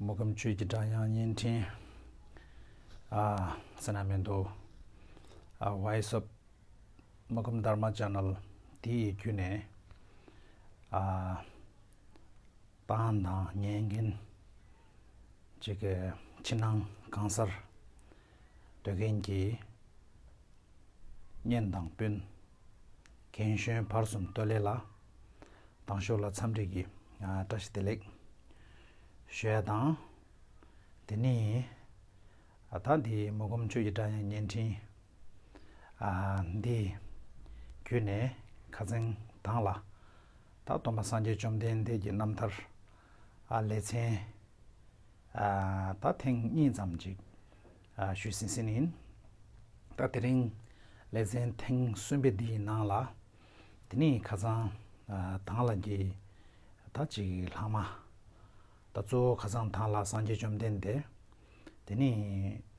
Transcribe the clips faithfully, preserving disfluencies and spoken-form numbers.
མུ་ཁམ་ཆོས་ཀྱི་སྒྲ་དབྱངས་བརྙན་འཕྲིན། ཨ་ཟེར་ན་མི་འདུག་ཨ་Voice of Mukum Dharma Channel དེ་ཡི་བརྒྱུད་ནས་ཨ་བཏང་དང་ཉན་མཁན་ཅིག་གི་ཕྱི་ནང་གང་སར་སྡོད་མཁན་གྱི་གཉེན་དང་སྤུན། རྒན་གཞོན་བར་གསུམ་སྟོད་ལས་ལ། དང་ཤོག་ལ་འཚམས་འདྲི་གི་ཨ་བཀྲ་ཤིས་བདེ་ལེགས་ཞུ་ཡ་དང་། དེ་ནས་ཨ་ད་འདི་མུ་ཁམ་ཆོས་ཀྱི་སྒྲ་དབྱངས་བརྙན་འཕྲིན་ཨ་འདི་བརྒྱུད་ནས་ཁ་སང་དང་ལ་ད་སྟོན་པ་སངས་རྒྱས་བཅོམ་ལྡན་འདས་ཀྱི་རྣམ་ཐར་ཨ་ལེ་ཚན་ཨ་ད་ཐེངས་གཉིས་ཙམ་ཅིག་ཨ་ཞུས་ཟིན་ཟིན་ཡིན། ད་དེ་རིང་ལེ་ཚན་ཐེངས་གསུམ་པའི་འདིའི་ནང་ལ། དེ་ནས་ཁ་སང་ཨ་དང་ལ་གི་ད་ཅིག་ལྷག་མ། ད་གཙོ་བོ་ཁ་སང་དང་ལ་སངས་རྒྱས་བཅོམ་ལྡན་འདས། དེ་ནས་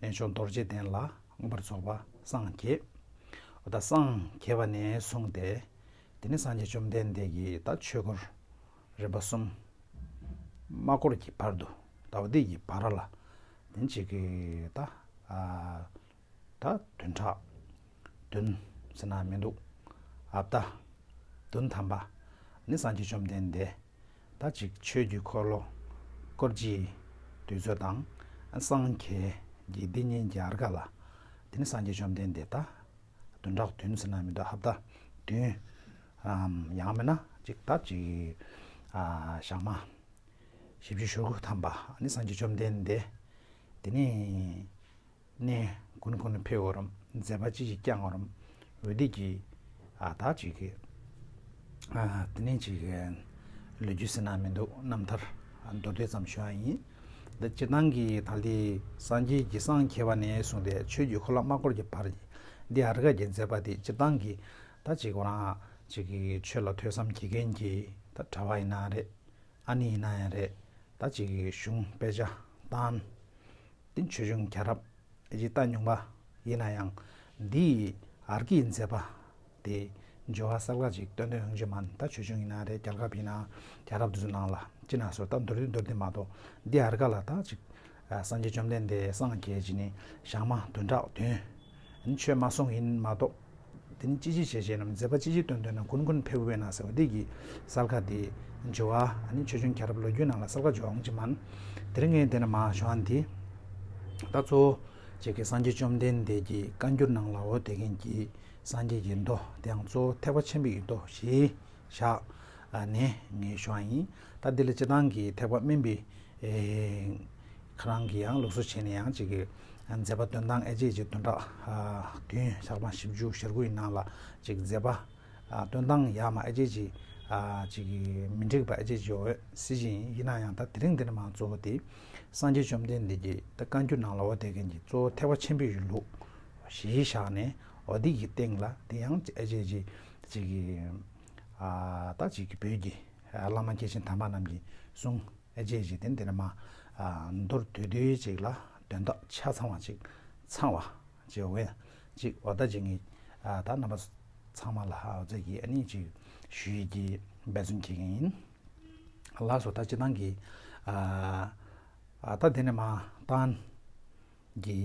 གནས་མཆོག་རྡོ་རྗེ་གདན་ལ་མངོན་པར་རྫོགས་པ་སངས་རྒྱས། འོ་ད་སངས་རྒྱས་པ་ནས་བཟུང་སྟེ། དེ་ནས་སངས་རྒྱས་བཅོམ་ལྡན་འདས་ཀྱི་ད་ཆོས་འཁོར་རིམ་པ་གསུམ་མ་བསྐོར་གྱི་བར་དུ་ཟླ་བ་འདི་ཡི་བར་ལ་དེ་ཅིག་གི་ད་ཨ་ད་བདུན་ཕྲག་བདུན་ཟེར་ན་མི་འདུག་ཨ་ད་བདུན་ཐམ་པ་ནི་སངས་རྒྱས་བཅོམ་ལྡན་འདས་ད་ཅིག་ཆོས་ཀྱི་འཁོར་ལོ་བསྐོར་གྱི་དུས་ཚོད་དང་སངས་རྒྱས་ཀྱི་འདི་ཉིན་རྒྱ་གར་ལ་དེ་ནི་སངས་རྒྱས་བཅོམ་ལྡན་འདས་ད་བདུན་ཕྲག་བདུན་ཟེར་ན་མི་འདུག་ཨ་ད་བདུན་ཡང་མིན་ན་ཅིག་ད་ཅིག་ཨ་ཞག་མ་བཞི་བཅུ་ཞེ་དགུ་ཐམ་པ་ནི་སངས་རྒྱས་བཅོམ་ལྡན་འདས་དེ་ནི་གནས་གུན་གུན་ཕེབས་འོ་རམ་མཛད་པ་ཅི་ཞིག་བསྐྱངས་འོ་རམ་འོ་དེ་གི་ཨ་ད་ཅིག་གི་ཨ་དེ་ནི་ཅིག་གི་ལོ་རྒྱུས་ཟེར་ན་མི་འདུག་རྣམ་ཐར་མདོར་བསྡུས་ཙམ་ཞུ་བ་ཡིན། འདི་སྤྱིར་བཏང་གི་ད་ལྟའི་སངས་རྒྱས་ཀྱི་སངས་རྒྱས་པ་ནས་བཟུང་སྟེ་ཆོས་ཀྱི་འཁོར་ལོ་མ་བསྐོར་གྱི་བར་གྱི་འདི་ཨ་རི་ཀ་གི་མཛད་པ་དེ་སྤྱིར་བཏང་གི་ད་ཅིག་ཁོ་རང་ཅིག་གི་ཆོས་ལ་ཐོས་བསམ་བགྱིད་མཁན་གྱི་ད་གྲྭ་པ་ཡིན་ན་རེད། ཨ་ནི་ཡིན་ན་ཡང་རེད། ད་ཅིག་གི་གཞུང་དཔེ་ཆ་བཏང་། དེ་ཆོས་སྐྱོང་རྒྱལ་རབས་ཨེ་ཅིག་ལྟ་མྱོང་པ་ཡིན་ན་ཡང་འདི་ཨ་རི་ཀའི་མཛད་པ་དེ་འགྱུར་བ་གསར་པ་ཅིག་སྟོན་སྟོན་ཡོང་གི་མ་ད་ཆོས་སྐྱོང་ཡིན་ན་རེད། རྒྱལ་ཁབ་ཡིན་ན་རྒྱལ་རབས་དེ་ཚོ་ནང་ལ་ཅི་ན་སོ་ད་མདོར་བསྡུས་མདོར་བསྡུས་མ་གཏོགས་འདི་ཨ་རི་ཀ་ལ་ད་ཅིག་སངས་རྒྱས་བཅོམ་ལྡན་འདས་སངས་རྒྱས་ཀྱི་ནི་ཞག་མ་བདུན་ཕྲག་བདུན། ཆོས་མ་གསུངས་ཡིན་མ་གཏོགས། དེ་ནི་ཅི་ཅི་བྱས་བྱས་རྣམས་མཛད་པ་ཅི་ཅི་སྟོན་སྟོན་ན་གུན་གུན་ཕེབས་པས་ན་ཟེར་བ་འདི་གི་གསལ་ཁ་དེ་འགྱུར་བ་ཨ་ནི་ཆོས་སྐྱོང་རྒྱལ་རབས་ལོ་རྒྱུས་ནང་ལ་གསལ་ཁ་འགྱུར་འོང་ཅི་མན། དེ་རིང་ངས་དེ་ནས་མ་ཞུ་བ་འདི་ད་གཙོ་བོ་ཅིག་གི་སངས་རྒྱས་བཅོམ་ལྡན་འདས་ཀྱི་བཀའ་འགྱུར་ནང་ལ་འོ་དེ་མཁན་གྱི་སངས་རྒྱས་ཀྱི་མདོ་དེའང་གཙོ་བོ་ཐེག་པ་ཆེན་པོའི་མདོ་ཞེས་བཞག་ནས་ངས་ཞུ་བ་ཡིན། ད་འདི་ལ་སྤྱིར་བཏང་གི་ཐེག་པ་དམན་པའི་ཨེ་ཁོ་རང་གི་ཡང་ལུགས་སྲོལ་བྱས་ནས་ཡང་ཅིག་གི་མཛད་པ་སྟོན་སྟངས་ཨེ་ཅེ་ཅིག་བདུན་ཕྲག་ཨ་བདུན་ཞག་མ་བཞི་བཅུ་ཞེ་དགུ་ཡི་ནང་ལ་ཅིག་མཛད་པ་ཨ་སྟོན་སྟངས་ཡག་མ་ཨེ་ཅེ་ཅིག་ཨ་ཅིག་གི་མི་འགྲིག་པ་ཨེ་ཅེ་ཅིག་ཡོད་སྲིད་ཅིང་ཡིན་ན་ཡང་ད་དེ་རིང་འདི་ནས་མ་གཙོ་བོ་དེ་སངས་རྒྱས་བཅོམ་ལྡན་འདས་ཀྱི་ད་བཀའ་འགྱུར་ནང་ལ་འོ་དེ་མཁན་གྱི་གཙོ་བོ་ཐེག་པ་ཆེན་པོའི་ལུགས་གཞི་བཞག་ནས་འོ་དེ་གི་སྟེང་ལ་དེ་ཡང་ཨེ་ཅེ་ཅིག་ཅིག་གི་ཨ་ད་ཅིག་གི་བོད་ཀྱི་ཨ་བླ་མ་མཁན་ཆེན་དམ་པ་རྣམས་ཀྱི་གསུང་ཨེ་ཅེ་ཅིག་དེ་འདི་ནས་མ་ཨ་མདོར་བསྡུས་བསྡུས་ཅིག་ལ་དོན་དག་ཆ་ཚང་བ་ཅིག་ཚང་བ་ཅིག་འོ་ཅིག་འོ་ད་ཅིག་ངས་ཨ་ད་རྣམ་པ་ཚང་མ་ལ་ཨ་འོ་ཙི་གི་ཨ་ནི་ཅིག་ཞུ་ཡི་གི་འབད་བརྩོན་བྱེད་མཁན་ཡིན། ལགས་སོ། ད་སྤྱིར་བཏང་གི་ཨ་ཨ་ད་དེ་ནས་མ་བཏང་གི་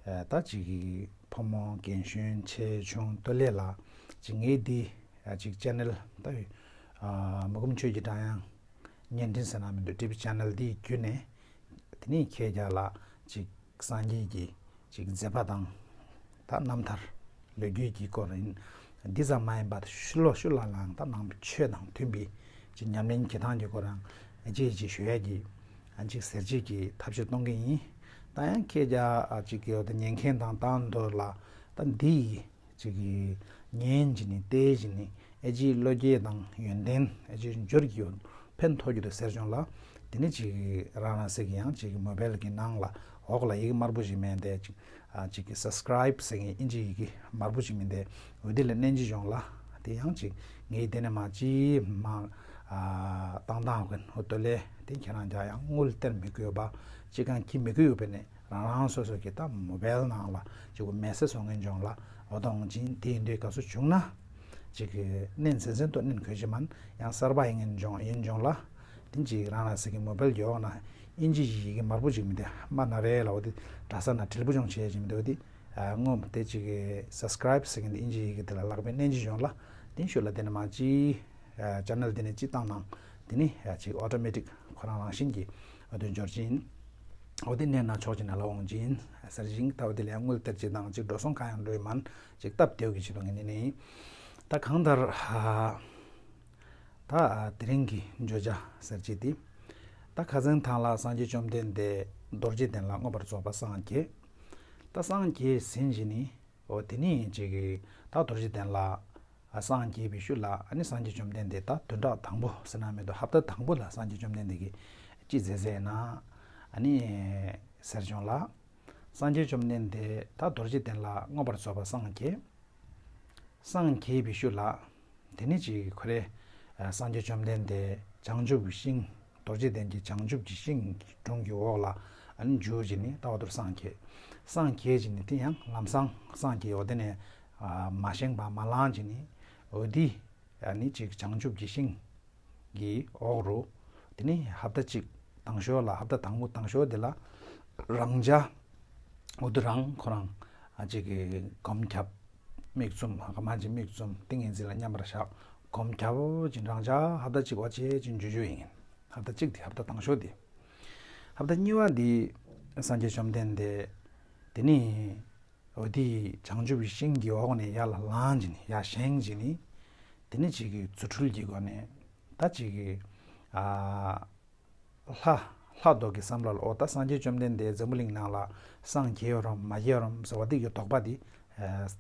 ཨ་ད་ཅིག་གི་ཕོ་མོ་རྒན་གཞོན་ཆེ་ཆུང་སྟོད་ལས་ལ་ཅིག་ངས་འདི་ཨ་ཅིག་ཅེ་ནལ་ད་ཨ་མུ་ཁམ་ཆོས་ཀྱི་སྒྲ་དབྱངས་བརྙན་འཕྲིན་ཟེར་ན་མི་འདུག་ཊི་ཝི་ཅེ་ནལ་འདི་བརྒྱུད་ནས་དེ་ནས་ཁྱེད་རྒྱ་ལ་ཅིག་སངས་རྒྱས་ཀྱི་ཅིག་མཛད་པ་དང་ད་རྣམ་ཐར་ལོ་རྒྱུས་ཀྱི་སྐོར་ཡིན། འདི་ཙམ་མ་ཡིན་པར་ཤུལ་ལོ་ཤུལ་ལ་ལའང་ད་ནང་པའི་ཆོས་དང་མཐུན་པའི་ཅིག་ཉམས་ལེན་བྱེད་སྟངས་ཀྱི་སྐོར་ཡང་ཅིག་ཅིག་ཞུ་ཡས་ཀྱི་ཨ་ཅིག་ཟེར་ཅིག་གི་ཐབས་ཤེས་གཏོང་གི་ཡིན། ད་ཡང་ཁྱེད་རྒྱ་ཨ་ཅིག་གི་འོ་ད་ཉན་མཁན་དང་ད་མདོར་ལ་ད་འདི་ཡི་ཅིག་གི་ཉན་གྱི་ནི་བལྟས་ཀྱི་ནི་ཨེ་ཅིག་བློ་སྐྱེད་དང་ཡོན་ཏན་ཨེ་ཅིག་འབྱོར་གྱི་ཡོད་ཕན་ཐོགས་ཀྱི་འདུག་ཟེར་བྱུང་ལ། དེ་ནི་ཅིག་རང་རང་ཟེར་གྱི་ཡང་ཅིག་མོ་བེལ་གྱི་ནང་ལ་འོག་ལ་ཡི་གེ་དམར་པོ་ཞིག་མེད་དེ་ཅིག་ཨ་ཅིག་གི་སབ་སི་ཀ་རའིབ་ཟེར་གྱི་ཨིན་ཇི་ཡི་གེ་དམར་པོ་ཞིག་མེད་དེ་འོ་དེ་ལ་མནན་གྱི་བྱུང་ལ། དེ་ཡང་ཅིག་ངས་དེ་ནས་མ་ཅི་མ་ཨ་བཏང་བཏང་གིན་འོ་དོ་ལེ་དེ་ཁྱེད་རང་ཅག་ཡང་དངུལ་སྟེར་མི་དགོས་པ་ཅིག་གང་གི་མི་དགོས་ཡོད་པས་ནས། རང་རང་སོ་སོ་གི་ད་མོ་བེལ་ནང་ལ་ཅིག་གུ་མེ་སེ་ཇི་སོང་ངེན་ཇོང་ལ་འོ་དོང་ཅིན་དེ་ཡིན་དུས་ག་སུ་བྱུང་ན་ཅིག་གི་གནས་ཚན་ཚན་དུ་གནས་གོས་ཅི་མན་ཡང་གསར་པ་ཡིན་ངེན་ཇོང་ཡིན་ཇོང་ལ་དེ་ཅིག་རང་རང་སི་གི་མོ་བེལ་གྱི་འོག་ན་ ཨིན་ཇི་ཡི་ཡི་གེ་དམར་པོ་ཅིག་མི་དེ་མ་ན་རེ་ལ་འོ་དེ་གྲྭ་ས་ན་དྲིལ་བུ་ཅུང་ཆེ་ཅིག་མི་དེ་འོ་དེ་སྔོན་དེ་ཅིག་གི་སབ་སི་ཀ་རའིབ་ཟེར་མཁན་དེ་ཨིན་ཇི་ཡི་གེ་དེ་ལ་ལག་པའི་གནས་ཅི་བྱུང་ལ་དེ་ནས་མ་ཅི་ཅེ་ནལ་དེ་ནས་ཅི་བཏང་ནང་དེ་ནི་ཅིག་ཨོ་ཏོ་མེ་ཊིག་ཁོ་རང་རང་བཞིན་གྱི་འོ་དེ་འབྱོར་གྱིན། འོ་དེ་གནས་ན་ཆོག་ཅིག་ན་ལ་འོང་གྱིན་ཟེར་ཞིང་ད་འོ་དེ་ལས་དངུལ་སྟེར་ཅིག་དང་ཅིག་འགྲོ་སོང་གང་ཡང་འགྲོ་ཡི་མན་ཅིག་སྟབས་བདེའོ་གི་ཆེད་དུ་ངས་ནི་ནི་ད་གང་ལྟར་ད་དེ་རིང་གི་བརྗོད་བྱ་ཟེར་ཅིག་དེ་ད་ཁ་སང་ཐང་ལ་སངས་རྒྱས་བཅོམ་ལྡན་འདས་རྡོ་རྗེ་གདན་ལ་མངོན་པར་རྫོགས་པ་སངས་རྒྱས། ད་སངས་རྒྱས་ཟིན་བཞིན་ནི་འོ་དེ་ནི་ཅིག་གི་ད་རྡོ་རྗེ་གདན་ལ་སངས་རྒྱས་པའི་ཤུལ་ལ་ཨ་ནི་སངས་རྒྱས་བཅོམ་ལྡན་འདས་ད་བདུན་ཕྲག་དང་པོ་ཟེར་ན་མེད་དོ་ཧབ་ཏ་དང་པོ་ལ་སངས་རྒྱས་བཅོམ་ལྡན་འདས་ཀྱིས་ཅི་མཛད་ཟེར་ན་ཨ་ནི་ཟེར་བྱུང་ལ། སངས་རྒྱས་བཅོམ་ལྡན་འདས་ད་རྡོ་རྗེ་གདན་ལ་མངོན་པར་རྫོགས་པ་སངས་རྒྱས། སངས་རྒྱས་པའི་ཤུལ་ལ། དེ་ནི་ཅིག་ཁོ་རེ། སངས་རྒྱས་བཅོམ་ལྡན་འདས་བྱང་ཆུབ་ཀྱི་ཤིང་། རྡོ་རྗེ་གདན་གྱི་བྱང་ཆུབ་ཀྱི་ཤིང་གི་དྲུང་གི་འོག་ལ་ཨ་ནི་འཇུག་བྱས་ནས་ད་བར་དུ་སངས་རྒྱས། སངས་རྒྱས་བྱས་ནས་དེ་ཡང་ལམ་སང་སངས་རྒྱས་འོ་དེ་ནས་མ་བཞེངས་པ་མ་ལངས་བྱས་ནས་འོ་དེ་ཨ་ནི་ཅིག་བྱང་ཆུབ་ཀྱི་ཤིང་། གི་འོག་རུ། དེ་ནི་ཧབ་ཏ་གཅིག་དང་ཤོས་ལ་ཧབ་ཏ་དང་པོ་དང་ཤོས་དེ་ལ་རང་འཇགས་འོ་དེ་རང་ཁོ་རང་ཨ་ཅིག་གི་སྒོམ་རྒྱབ། མིག་བཙུམ་ཧ་ག་མ་ཅིག་མིག་བཙུམ་ཏིང་ངེ་འཛིན་ལ་མཉམ་པར་བཞག་སྒོམ་རྒྱབ་ཅིག་རང་འཇགས་ཧབ་ཏ་གཅིག་བ་ཅེ་ཅིག་འཇུ་འཇུ་ཡིན། ཧབ་ཏ་གཅིག་དེ་ཧབ་ཏ་དང་ཤོས་དེ། ཧབ་ཏ་གཉིས་པ་འདི་སངས་རྒྱས་བཅོམ་ལྡན་འདས་དེ་ནི། འོ་དེ་བྱང་ཆུབ་ཀྱི་ཤིང་གི་འོག་ནས་ཡར་ལ་ལངས་བྱས་ནས་ཡར་བཞེངས་བྱས་ནས་དེ་ནས་ཅིག་གི་རྫུ་འཕྲུལ་གྱི་སྒོ་ནས་ད་ཅིག་གི་ཨ་ལྷ་ལྷ་མདོག་གི་བསམ་བློ་ལ་འོ་ད་སངས་རྒྱས་བཅོམ་ལྡན་འདས་འཛམ་བུ་གླིང་ནང་ལ་སངས་རྒྱས་ཡོད་རམ་མ་རྒྱས་ཡོད་རམ་ཟེར་བ་དེ་གི་དོགས་པ་དེ་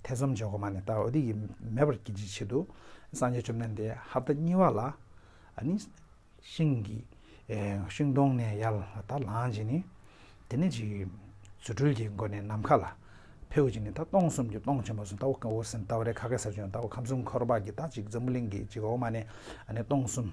ཐེ་ཚོམ་བྱེད་དགོས་མ་ནས་ད་འོ་དེ་གི་མེད་པར་གྱིས་ཀྱི་ཆེད་དུ་སངས་རྒྱས་བཅོམ་ལྡན་འདས་ཧབ་ཏ་གཉིས་པ་ལ་ཨ་ནི། ཤིང་གི་ཨེ་ཤིང་སྡོང་ནས་ཡར་ལ་ད་ལངས་བྱས་ནས་དེ་ནས་ཅིག་རྫུ་འཕྲུལ་གྱི་སྒོ་ནས་ནམ་མཁའ་ལ་ཕེབས་བྱས་ནས་ད་སྟོང་གསུམ་གྱི་སྟོང་ཆེན་པོ་སུ་ལྟ་བུ་གང་བོ་ཟིན་ལྟ་བུ་རེ་ཁ་སྐད་ཟེར་བྱུང་ལྟ་བུ་ཁམས་གསུམ་འཁོར་བ་གྱི་ད་ཅིག་འཛམ་བུ་གླིང་གི་ཅིག་འོག་མ་ནས་ཨ་ནི་སྟོང་གསུམ་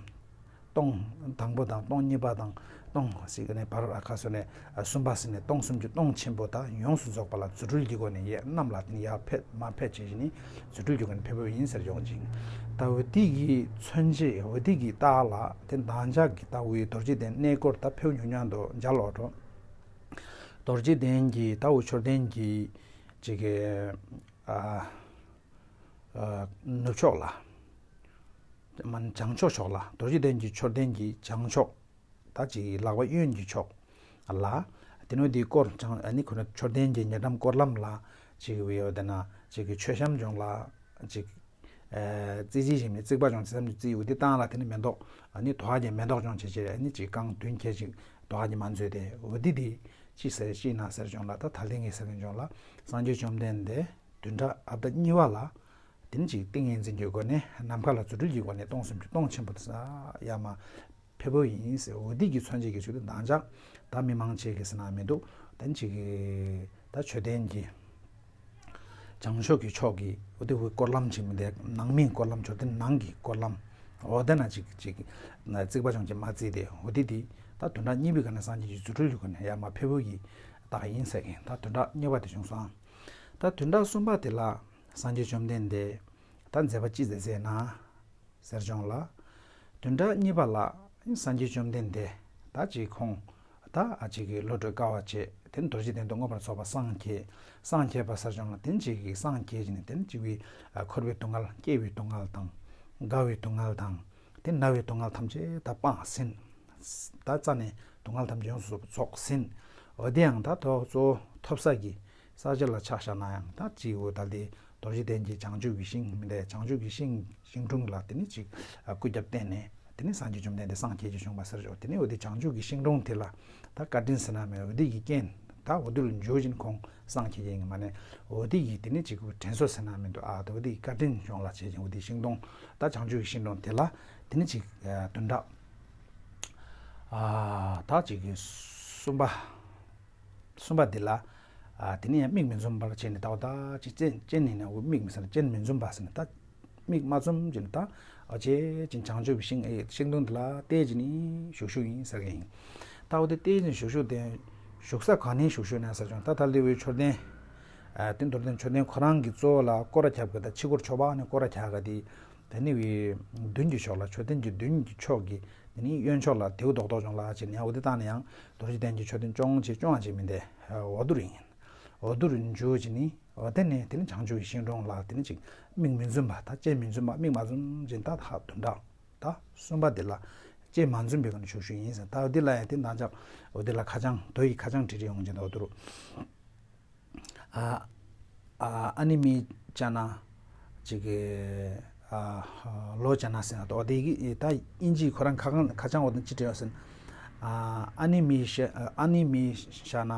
སྟོང་དང་པོ་དང་སྟོང་གཉིས་པ་དང་སྟོང་ཞིག་ནས་བར་ཨ་ཁ་སོ་ནས་གསུམ་པ་ཟིན་ནས་སྟོང་གསུམ་གྱི་སྟོང་ཆེན་པོ་ད་ཡོངས་སུ་རྫོགས་པ་ལ་རྫུ་འཕྲུལ་གྱི་སྒོ་ནས་ཡར་གནམ་ལ་ཡར་ཕེབས་མར་ཕེབས་བྱས་བྱས་ནས། རྫུ་འཕྲུལ་གྱི་སྒོ་ནས་ཕེབས་པ་ཡིན་ཟེར་ཡོང་ཅིང་། ད་འོ་དེ་གི་མཚོན་བྱེད་འོ་དེ་གི་རྟགས་ལ་དེ་འདང་ཅག་གི་ལྟ་བུའི་རྡོ་རྗེ་གདན་གནས་སྐོར་ད་ཕེབས་ཉུང་ཉུང་དུ་མཇལ་ལོ་འགྲོ། རྡོ་རྗེ་གདན་གྱི་ལྟ་བུ་མཆོད་རྟེན་གྱི་ཅིག་གི་ཨ་ཨ་ནུབ་ཕྱོགས་ལ་མ་བྱང་ཕྱོགས་ཕྱོགས་ལ་རྡོ་རྗེ་གདན་གྱི་མཆོད་རྟེན་གྱི་བྱང་ཕྱོགས། ད་ཅིག་ལག་པ་གཡོན་གྱི་ཕྱོགས་ལ། དེ་ནས་དེའི་སྐོར་བྱང་ཨ་ནི་ཁོ་ན་མཆོད་རྟེན་གྱི་ཉེ་འགྲམ་སྐོར་ལམ་ལ་ཅིག་ཡོད་དེ་ན་ཅིག་གི་མཆོད་བཤམས་ཅུང་ལ་ཅིག་ཨེ་རྩི་རྩི་ཞིག་མི་རྩིག་པ་ཅུང་ཙམ་ཅིག་རྩི་ཡོད་དེ་བཏང་ལ་དེ་ནི་མེ་ཏོག་ཨ་ནི་དོ་ཧ་གྱི་མེ་ཏོག་ཅུང་ཆེ་ཆེ་ཨ་ནི་ཅིག་རྐང་བདུན་ཁྱེར་ཅིག་དོ་ཧ་གྱི་མ་མཛོད་དེ་འོ་དེ་དེ་ཅི་ཟེར་ཅི་ན་ཟེར་ཅུང་ལ་ད་ད་ལྟའི་ངས་ཟེར་མཁན་ཅུང་ལ་སངས་རྒྱས་བཅོམ་ལྡན་འདས་བདུན་ཕྲག་ཨ་ད་གཉིས་པ་ལ། དེ་ནི་ཅིག་ཏིང་ངེ་འཛིན་གྱི་སྒོ་ནས་ནམ་མཁའ་ལ་རྫུ་འཕྲུལ་གྱི་སྒོ་ནས་སྟོང་གསུམ་གྱི་སྟོང་ཆེན་པོ་དེ་ས་ཡ་མ་ཕེབས་པོ་ཡིན་ཟེར་འོ་དེ་གི་མཚོན་བྱེད་ཀྱི་ཚུལ་དུ་འདང་ཅག་ད་མི་མང་ཆེ་གི་ཟེར་ན་མི་འདུག་དེ་ནི་ཅིག་གི་ད་མཆོད་རྟེན་གྱི་བྱང་ཕྱོགས་ཀྱི་ཕྱོགས་ཀྱི་འོ་དེ་བའི་སྐོར་ལམ་ཅིག་མི་འདུག་ནང་མིའི་སྐོར་ལམ་མཆོད་རྟེན་ནང་གི་སྐོར་ལམ་འོ་དེ་ན་ཅིག་ཅིག་རྩིག་པ་ཅུང་ཅིག་མ་རྩིས་ཏེ་འོ་དེ་དེ་ད་བདུན་ཕྲག་གཉིས་པའི་སྒང་ནས་སངས་རྒྱས་ཀྱི་རྫུ་འཕྲུལ་གྱི་སྒོ་ནས་ཡ་མ་ཕེབས་པོ་ཡི་རྟགས་ཡིན་ཟེར་མཁན་ད་བདུན་ཕྲག་གཉིས་པ་དེ་བྱུང་སོང་། ད་བདུན་ཕྲག་གསུམ་པ་དེ་ལ་སངས་རྒྱས་བཅོམ་ལྡན་འདས་ད་མཛད་པ་ཅི་མཛད་ཟེར་ན་ཟེར་བྱུང་ལ། བདུན་ཕྲག་གཉིས་པ་ལ་སངས་རྒྱས་བཅོམ་ལྡན་འདས་ད་ཅིག་ཁོང་ད་ཨ་ཅིག་གི་བློ་གྲོས་དཀའ་བ་བྱས་དེ་རྡོ་རྗེ་གདན་དུ་མངོན་པར་རྫོགས་པ་སངས་རྒྱས་སངས་རྒྱས་པ་ཟེར་བྱུང་ལ་དེ་ཅིག་གི་སངས་རྒྱས་ཀྱི་ནི་དེ་ཅིག་བའི་འཁོར་བའི་སྡུག་བསྔལ་སྐྱེ་བའི་སྡུག་བསྔལ་དང་རྒ་བའི་སྡུག་བསྔལ་དང་། དེ་ན་བའི་སྡུག་བསྔལ་ཐམས་ཅད་ད་སྤངས་ཟིན། ད་རྩ་ནས་སྡུག་བསྔལ་ཐམས་ཅད་ཡོངས་སུ་རྫོགས་ཟིན། འོ་དེ་ཡང་ད་ཐོག་གཙོ་བོ་ཐོབ་ས་གི་ས་ཆ་ལ་ཆ་བཞག་ན་ཡང་ད་ཅིག་འོ་ད་དེ་རྡོ་རྗེ་གདན་གྱི་བྱང་ཆུབ་ཀྱི་ཤིང་མི་འདས་བྱང་ཆུབ་ཀྱི་ཤིང་ཤིང་དྲུང་ལ་དེ་ནི་ཅིག་སྐུ་རྒྱབ་བརྟེན་ནས་དེ་ནི་སངས་རྒྱས་བཅོམ་ལྡན་འདས་སངས་རྒྱས་ཀྱི་བྱུང་བ་ཟེར་ཆོག་དེ་ནི་འོ་དེ་བྱང་ཆུབ་ཀྱི་ཤིང་དྲུང་དེ་ལ་ད་བཀའ་དྲིན་ཟེར་ན་མེད་འོ་དེ་གི་རྐྱེན་ད་འོ་དེ་ལ་འཇུག་བཞིན་ཁོང་སངས་རྒྱས་ཀྱི་ཡིན་མ་ནས་འོ་དེ་གི་དེ་ནི་ཅིག་དྲན་གསོ་ཟེར་ན་མི་འདུག་ཨ་ད་འོ་དེ་གི་བཀའ་དྲིན་བྱུང་ལ་བྱེད་ཅིང་འོ་དེ་ཤིང་དྲུང་ད་བྱང་ཆུབ་ཀྱི་ཤིང་དྲུང་དེ་ལ། དེ་ནི་ཅིག་ཨ་བདུན་ཕྲག་ཨ་ད་ཅིག་གསུམ་པ་གསུམ་པ་འདི་ལ་ཨ་དེ་ནི་ཡང་མིག་མི་འཛུམ་པར་བྱས་ནས་ད་འོ་ད་ཅིག་སྤྱན་སྤྱན་ནི་ནས་འོ་མིག་མི་ཟེར་སྤྱན་མི་འཛུམ་པ་ཟེར་ནས་ད་མིག་མ་འཛུམ་བྱས་ནས་ད་ཨ་ཅེ་ཅིག་བྱང་ཆུབ་ཤིང་ཨེ་ཤིང་དྲུང་འདི་ལ་བལྟས་ཅིག་ནི་བཞུགས་བཞུགས་ཡིན་ཟེར་གི་ཡིན། ད་འོ་དེ་བལྟས་ཅིག་བཞུགས་བཞུགས་དེ་བཞུགས་ས་ག་ནས་བཞུགས་བཞུགས་ན་ཟེར་བྱུང་ད་ད་ལྟ་བའི་མཆོད་རྟེན་ཨ་དེ་མདོར་བསྟན་མཆོད་རྟེན་ཁོ་རང་གི་གཙོ་བོ་ལ་སྐོར་ར་རྒྱབ་གི་ད་ཕྱི་སྐོར་ཆོག་པ་ནས་སྐོར་ར་རྒྱག་གི་དེ། དེ་ནི་བའི་མདུན་གྱི་ཕྱོགས་ལ་མཆོད་རྟེན་གྱི་མདུན་གྱི་ཕྱོགས་ཀྱི་དེ་ནི་གཡོན་ཕྱོགས་ལ་དེའུ་རྡོག་རྡོག་བྱུང་ལ་ཅེས་ནི་འོ་དེ་བཏང་ནས་ཡང་རྡོ་རྗེ་གདན་གྱི་མཆོད་རྟེན་ཅོང་ཅེས་ཅོང་ཅེས་མིན་ཏེ་འོ་དུ་རིང་ཡིན། འོ་དུ་རིང་འཇུ་ཅེས་ནི་འོ་དེ་ནི་དེ་ནི་བྱང་ཆུབ་ཀྱི་ཤིང་དྲུང་ལ་དེ་ནི་ཅིག་མིག་མི་འཛུམ་པ་ད་ལྕེ་མི་འཛུམ་པ་མིག་མ་འཛུམ་ཅེས་ད་ཧ་དུ་འདྲ། ད་གསུམ་པ་དེ་ལ་ལྕེ་མ་འཛུམ་པའི་སྒོ་ནས་བཞུགས་ཞུ་ཡིན་ཟེར། ད་འོ་དེ་ལ་ཡང་དེ་འདང་ཆགས་འོ་དེ་ལ་ཁ་བྱང་དོ་ཡི་ཁ་བྱང་བྲིས་བྲིས་ཡོང་ཅེས་འོ་དུ་རུ། ཨ་ཨ་ཨ་ནི་མི་ཅ་ན་ཅིག་གི་ཨ་ལོ་ཅ་ན་ཟེར་ན་དོ་དེ་གི་ད་དབྱིན་ཇིའི་ཁོ་རང་ཁ་ཁང་ཁ་བྱང་འོ་དེ་ཅི་བྲིས་ཡོད་ཟེར་ན། ཨ་ཨ་ནི་མི་ཤ་ཨ་ནི་མི་ཤ་ན་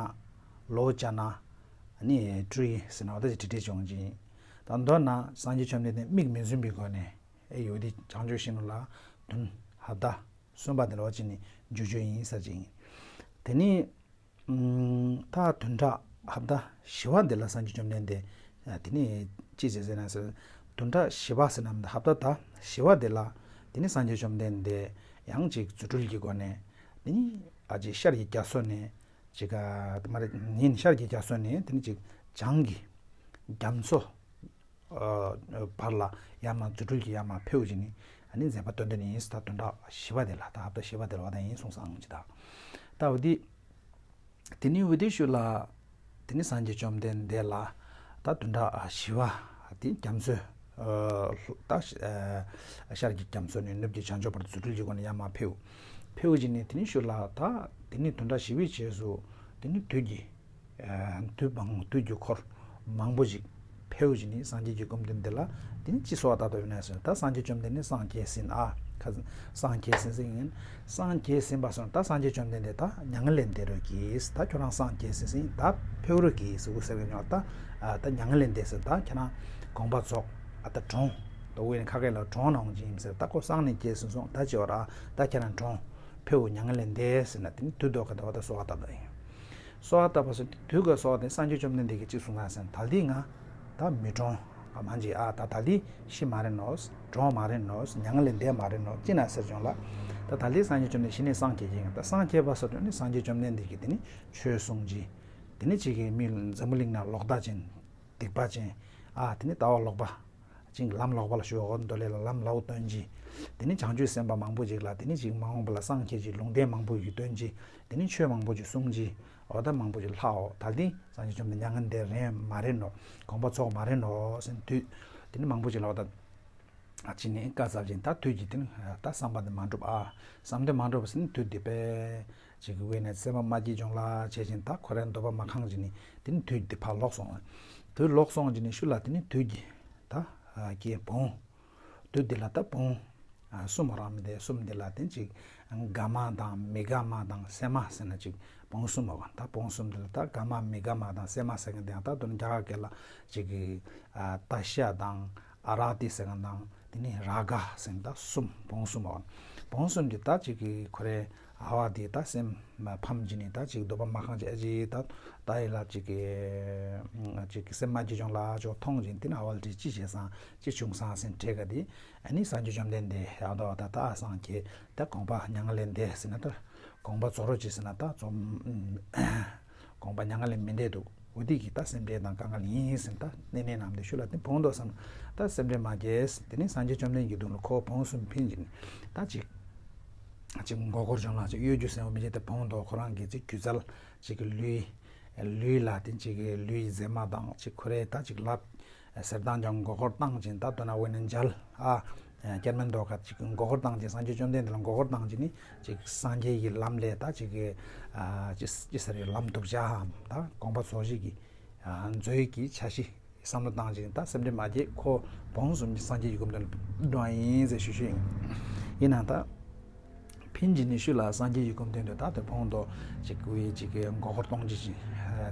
ལོ་ཅ་ན་ཨ་ནི་ཀྲི་ཟེར་ན་འོ་དེ་ཅི་བྲིས་བྲིས་བྱུང་ཅིང་། ད་མདོར་ན་སངས་རྒྱས་བཅོམ་ལྡན་འདས་མིག་མི་འཛུམ་པའི་སྒོ་ནས་ཨེ་ཡོད་དེ་བྱང་ཆུབ་ཤིང་ལ་དུན་ཧབ་ད་གསུམ་པ་དེ་ལ་བ་ཅི་ནི་འཇུ་འཇུ་ཡིན་ས་ཅིག་ཡིན། དེ་ནི། ད་བདུན་ཕྲག་ཧབ་ད་བཞི་བ་འདི་ལ་སངས་རྒྱས་བཅོམ་ལྡན་འདས་དེ་ནི་ཅི་བྱེད་ཟེར་ན་ཟེར། བདུན་ཕྲག་བཞི་བ་ཟེར་ན་ཧབ་ད་ད་བཞི་བ་འདི་ལ་དེ་ནི་སངས་རྒྱས་བཅོམ་ལྡན་འདས་ཡང་ཅིག་རྫུ་འཕྲུལ་གྱི་སྒོ་ནས་དེ་ནི་ཨ་ཅེ་ཤར་གྱི་རྒྱ་མཚོ་ནས་ཅིག་ག་མ་རེད་ཉིན་ཤར་གྱི་རྒྱ་མཚོ་ནས་དེ་ནི་ཅིག་བྱང་གི་རྒྱ་མཚོ། བར་ལ་ཡར་མར་རྫུ་འཕྲུལ་གྱིས་ཡར་མར་ཕེབས་བྱས་ནས་ཨ་ནི་མཛད་པ་སྟོན་དོན་ཡིན་ད་བདུན་ཕྲག་བཞི་པ་དེ་ལ་ད་ཧབ་ད་བཞི་པ་དེ་ལ་བ་དང་ཡིན་གསུངས་སང་ཅི་ད། ད་འོ་དེ་དེ་ནི་འོ་དེ་ཤུལ་ལ་དེ་ནི་སངས་རྒྱས་བཅོམ་ལྡན་འདས་ལ་ད་བདུན་ཕྲག་བཞི་པ་དེ་རྒྱ་མཚོའི་ད་ཤར་གྱི་རྒྱ་མཚོ་ནས་ནུབ་ཀྱི་བྱང་ཕྱོགས་བར་རྫུ་འཕྲུལ་གྱི་སྒོ་ནས་ཡར་མར་ཕེབས་ཕེབས་བྱས་ནས་དེ་ནི་ཤུལ་ལ་ད་དེ་ནི་བདུན་ཕྲག་བཞི་པའི་རྗེས་སུ་དེ་ནི་དུས་ཀྱི། དུས་བང་དུས་ཀྱི་འཁོར་མང་པོ་ཞིག་ཕེབས་བྱས་ནས་སངས་རྒྱས་ཀྱི་སྐུ་མདུན་འདི་ལ་དེ་ནི་ཅི་གསོལ་བ་བཏབ་པ་ཡིན་ན་ཟེར་ན་ད་སངས་རྒྱས་བཅོམ་ལྡན་འདས་སངས་རྒྱས་ཟིན་ཨ་ཁ་སངས་རྒྱས་ཟིན་ཟེར་ཡིན། སངས་རྒྱས་ཟིན་པ་སོང་ད་སངས་རྒྱས་བཅོམ་ལྡན་འདས་ད་མྱ་ངན་ལས་འདས་རོགས་གྱིས་ད་ཁྱོད་རང་སངས་རྒྱས་ཟིན་ཟིན་ད་ཕེབས་རོགས་གྱིས་ཟེར་གུ་ཟེར་གི་ཉོག་ད་ད་མྱ་ངན་ལས་འདས་ཟེར་ད་ཁྱེད་རང་དགོངས་པ་རྫོགས་ཨ་ད་གྲོངས་ད་དབུ་ཡན་ཁ་སྐད་ལ་གྲོངས་ན་འོང་ཅིག་ཡིན་ཟེར་ད་ཁོ་སངས་ནས་རྒྱས་ཟིན་སོང་ད་ཅི་བ་ར་ད་ཁྱེད་རང་གྲོངས་ཕེབས་མྱ་ངན་ལས་འདས་ཟེར་ན་དེ་ནི་དུས་ཐོག་ག་ད་བ་ད་གསོལ་བ་བཏབ་ད་ཡིན། གསོལ་བ་བཏབ་པ་སོགས་དུས་ཀྱི་གསོལ་བ་དེ་སངས་རྒྱས་བཅོམ་ལྡན་འདས་ཀྱིས་གཅིག་གསུངས་ན་ཟེར་ན་ད་ལྟའི་ང་ད་མི་གྲོངས་ང་མ་འཇིག་ཨ་ད་ད་ལྟའི་ཤི་མ་རེད་ནོ་གྲོངས་མ་རེད་ནོ་མྱ་ངན་ལས་འདས་མ་རེད་ནོ་ཅི་ན་ཟེར་བྱུང་ལ་ད་ད་ལྟའི་སངས་རྒྱས་བཅོམ་ལྡན་ཤི་ནས་སངས་རྒྱས་ཀྱི་ཡིན་ད་སངས་རྒྱས་པ་སོགས་དུས་ནི་སངས་རྒྱས་བཅོམ་ལྡན་འདས་ཀྱིས་དེ་ནི་ཆོས་གསུངས་ཀྱི་དེ་ནི་གཅིག་གིས་མི་འཛམ་བུ་གླིང་ན་ལོག་ལྟ་ཅན་སྡིག་པ་ཅན་ཨ་དེ་ནི་ལྟ་བ་ལོག་པ། ཅིང་ལམ་ལོག་པ་ལ་ཞུགས་འོ་མདོ་ལས་ལ་ལམ་ལའོ་སྟོན་ཅི། དེ་ནི་བྱང་ཆུབ་སེམས་དཔའ་མང་པོ་ཅིག་ལ་དེ་ནི་ཅིག་མ་འོངས་པ་ལ་སངས་རྒྱས་ཀྱི་ལུང་བསྟན་མང་པོ་ཞིག་སྟོན་ཅི། དེ་ནི་ཆོས་མང་པོ་ཅིག་གསུང་ཅི། འོ་ད་མང་པོ་ཅིག་ལྷའོ་ད་ལྟའི་སངས་རྒྱས་བཅོམ་ལྡན་མྱ་ངན་འདས་རན་མ་རེད་ནོ། དགོངས་པ་རྫོགས་མ་རེད་ནོ་ཟེར་དུས། དེ་ནི་མང་པོ་ཅིག་ལ་འོ་ད། ཅི་ནི་བཀའ་སྩལ་ཅིང་ད་དུས་ཀྱི་དེ་ནི་ད་བསམ་པ་དེ་མ་འགྲུབ་ཨ། བསམ་དོན་མ་འགྲུབ་ཟེར་ནི་དུས་འདི་པས། ཅིག་གི་དབེན་ནས་སེམས་པ་མ་སྐྱིད་ཅུང་ལ་བྱེད་ཅིང་ད་ཁོ་རའི་འདོད་པ་མ་ཁེངས་ཅིག་ནི་དེ་ནི་དུས་འདི་ཕར་ལོག་སོང་། དུས་ལོག་སོང་ཅིག་ནི་ཤུལ་ལ་དེ་ནི་དུས་ཀྱི་ད་ཀྱི་བོང་། དུས་འདི་ལ་ད་བོང་གསུམ་རང་མི་དེ་གསུམ་འདི་ལ་དེ་ཅིག་དགའ་མ་དང་མི་དགའ་མ་དང་སེམས་མ་ཟེར་ན་ཅིག་བོང་གསུམ་མ་གོ་ད་བོང་གསུམ་འདི་ལ་ད་དགའ་མ་མི་དགའ་མ་དང་སེམས་མ་ཟེར་མཁན་དེ་ཡང་ད་དོན་རྒྱ་གར་སྐད་ལ་ཅིག་གི་ད་ཤ་དང་། ཨ་ར་ཏི་ཟེར་མཁན་དང་དེ་ནི་ར་ག་ཟེར་མཁན་ད་གསུམ་བོང་གསུམ་མ་བོང་གསུམ་གྱི་ད་ཅིག་གི་ཁོ་རའི་ཨ་བ་དེ་ད་སེམས་ཕམ་གྱི་ནི་ད་ཅིག་འདོད་པ་མ་ཁེངས་ཀྱི་ཨ་ཅེ་ད་ད་ཡི་ལ་ཅིག་གི་ཅིག་གི་སེམས་མ་སྐྱིད་ཅུང་ལ་ཅོ་མཐོང་གྱིན་དེ་ནི་ཨ་བ་ལ་དེ་ཅི་བྱས་སང་ཅི་བྱུང་སང་ཟེར་དྲེ་ག་དེ་ཨ་ནི་སངས་རྒྱས་བཅོམ་ལྡན་འདས་ཡག་དོ་ད་ད་ཨ་སངས་རྒྱས་ད་དགོངས་པ་མྱ་ངན་ལས་འདས་ཟེར་ན་ད་དགོངས་པ་རྫོགས་རོགས་ཅི་ཟེར་ན་ད་རྫོགས། དགོངས་པ་མྱ་ངན་ལས་མི་འདས་འདུག་འོ་དེ་གི་ད་སེམས་ཁྲལ་དང་དཀའ་ངལ་ཡིན་ཟེར་ད་གནས་གནས་རྣམས་དེ་ཤུལ་ལ་དེ་བོང་དོ་བསམ་ད་སེམས་ཁྲལ་མ་སྐྱེས་དེ་ནི་སངས་རྒྱས་བཅོམ་ལྡན་གྱི་གདུང་ལ་ཁོ་བོང་གསུམ་ཕིན་གྱིན་ད་ཅིག་ཅིག་མགོ་སྐོར་བྱུང་ལ་ཅིག་གཡོ་སྒྱུ་སེམས་པ་མི་བྱེད་དེ་བོང་དོ་ཁོ་རང་གི་ཅིག་སྒྱུ་རྩལ་ཅིག་གི་ལུས་ལུས་ལ་དེ་ཅིག་གི་ལུས་མཛེས་མ་དང་ཅིག་ཁོ་རའི་ད་ཅིག་ལབ། ཟེར་དང་ཀྱང་མགོ་སྐོར་བཏང་ཅིང་ད་དོ་ན་བས་ན་མཇལ་ཨ། སྐྱེར་མེན་མདོ་ཁ་ཅིག་མགོ་སྐོར་བཏང་ཅིང་སངས་རྒྱས་བཅོམ་ལྡན་འདས་ལ་མགོ་སྐོར་བཏང་ཅིང་ནི་ཅིག་སངས་རྒྱས་ཀྱི་ལམ་ལས་ད་ཅིག་གི་ཅི་ཟེར་ཡོད་ལམ་དུག་ཅའམ་ད་དགོངས་པ་རྫོགས་བྱེད་ཀྱི་མཛོད་ཀྱི་ཆ་ཤས་བསམ་བློ་བཏང་ཅིང་ད་སེམས་ཁྲལ་མ་བྱེད་ཁོ་བོང་གསུམ་གྱི་སངས་རྒྱས་ཀྱི་སྐུ་མདུན་ལ་འགྲོ་བ་ཡིན་ཟེར་ཞུ་ཞུ་ཡིན། ཡིན་ནའང་ད། ཕིན་ཇི་ནི་ཤུ་ལ་སངས་རྒྱས་ཀྱི་སྐུ་མདུན་དུ་ད་དེ་ཕོང་དོ་ཅིག་བའི་ཅིག་གི་མགོ་སྐོར་གཏོང་ཅི་ཅི་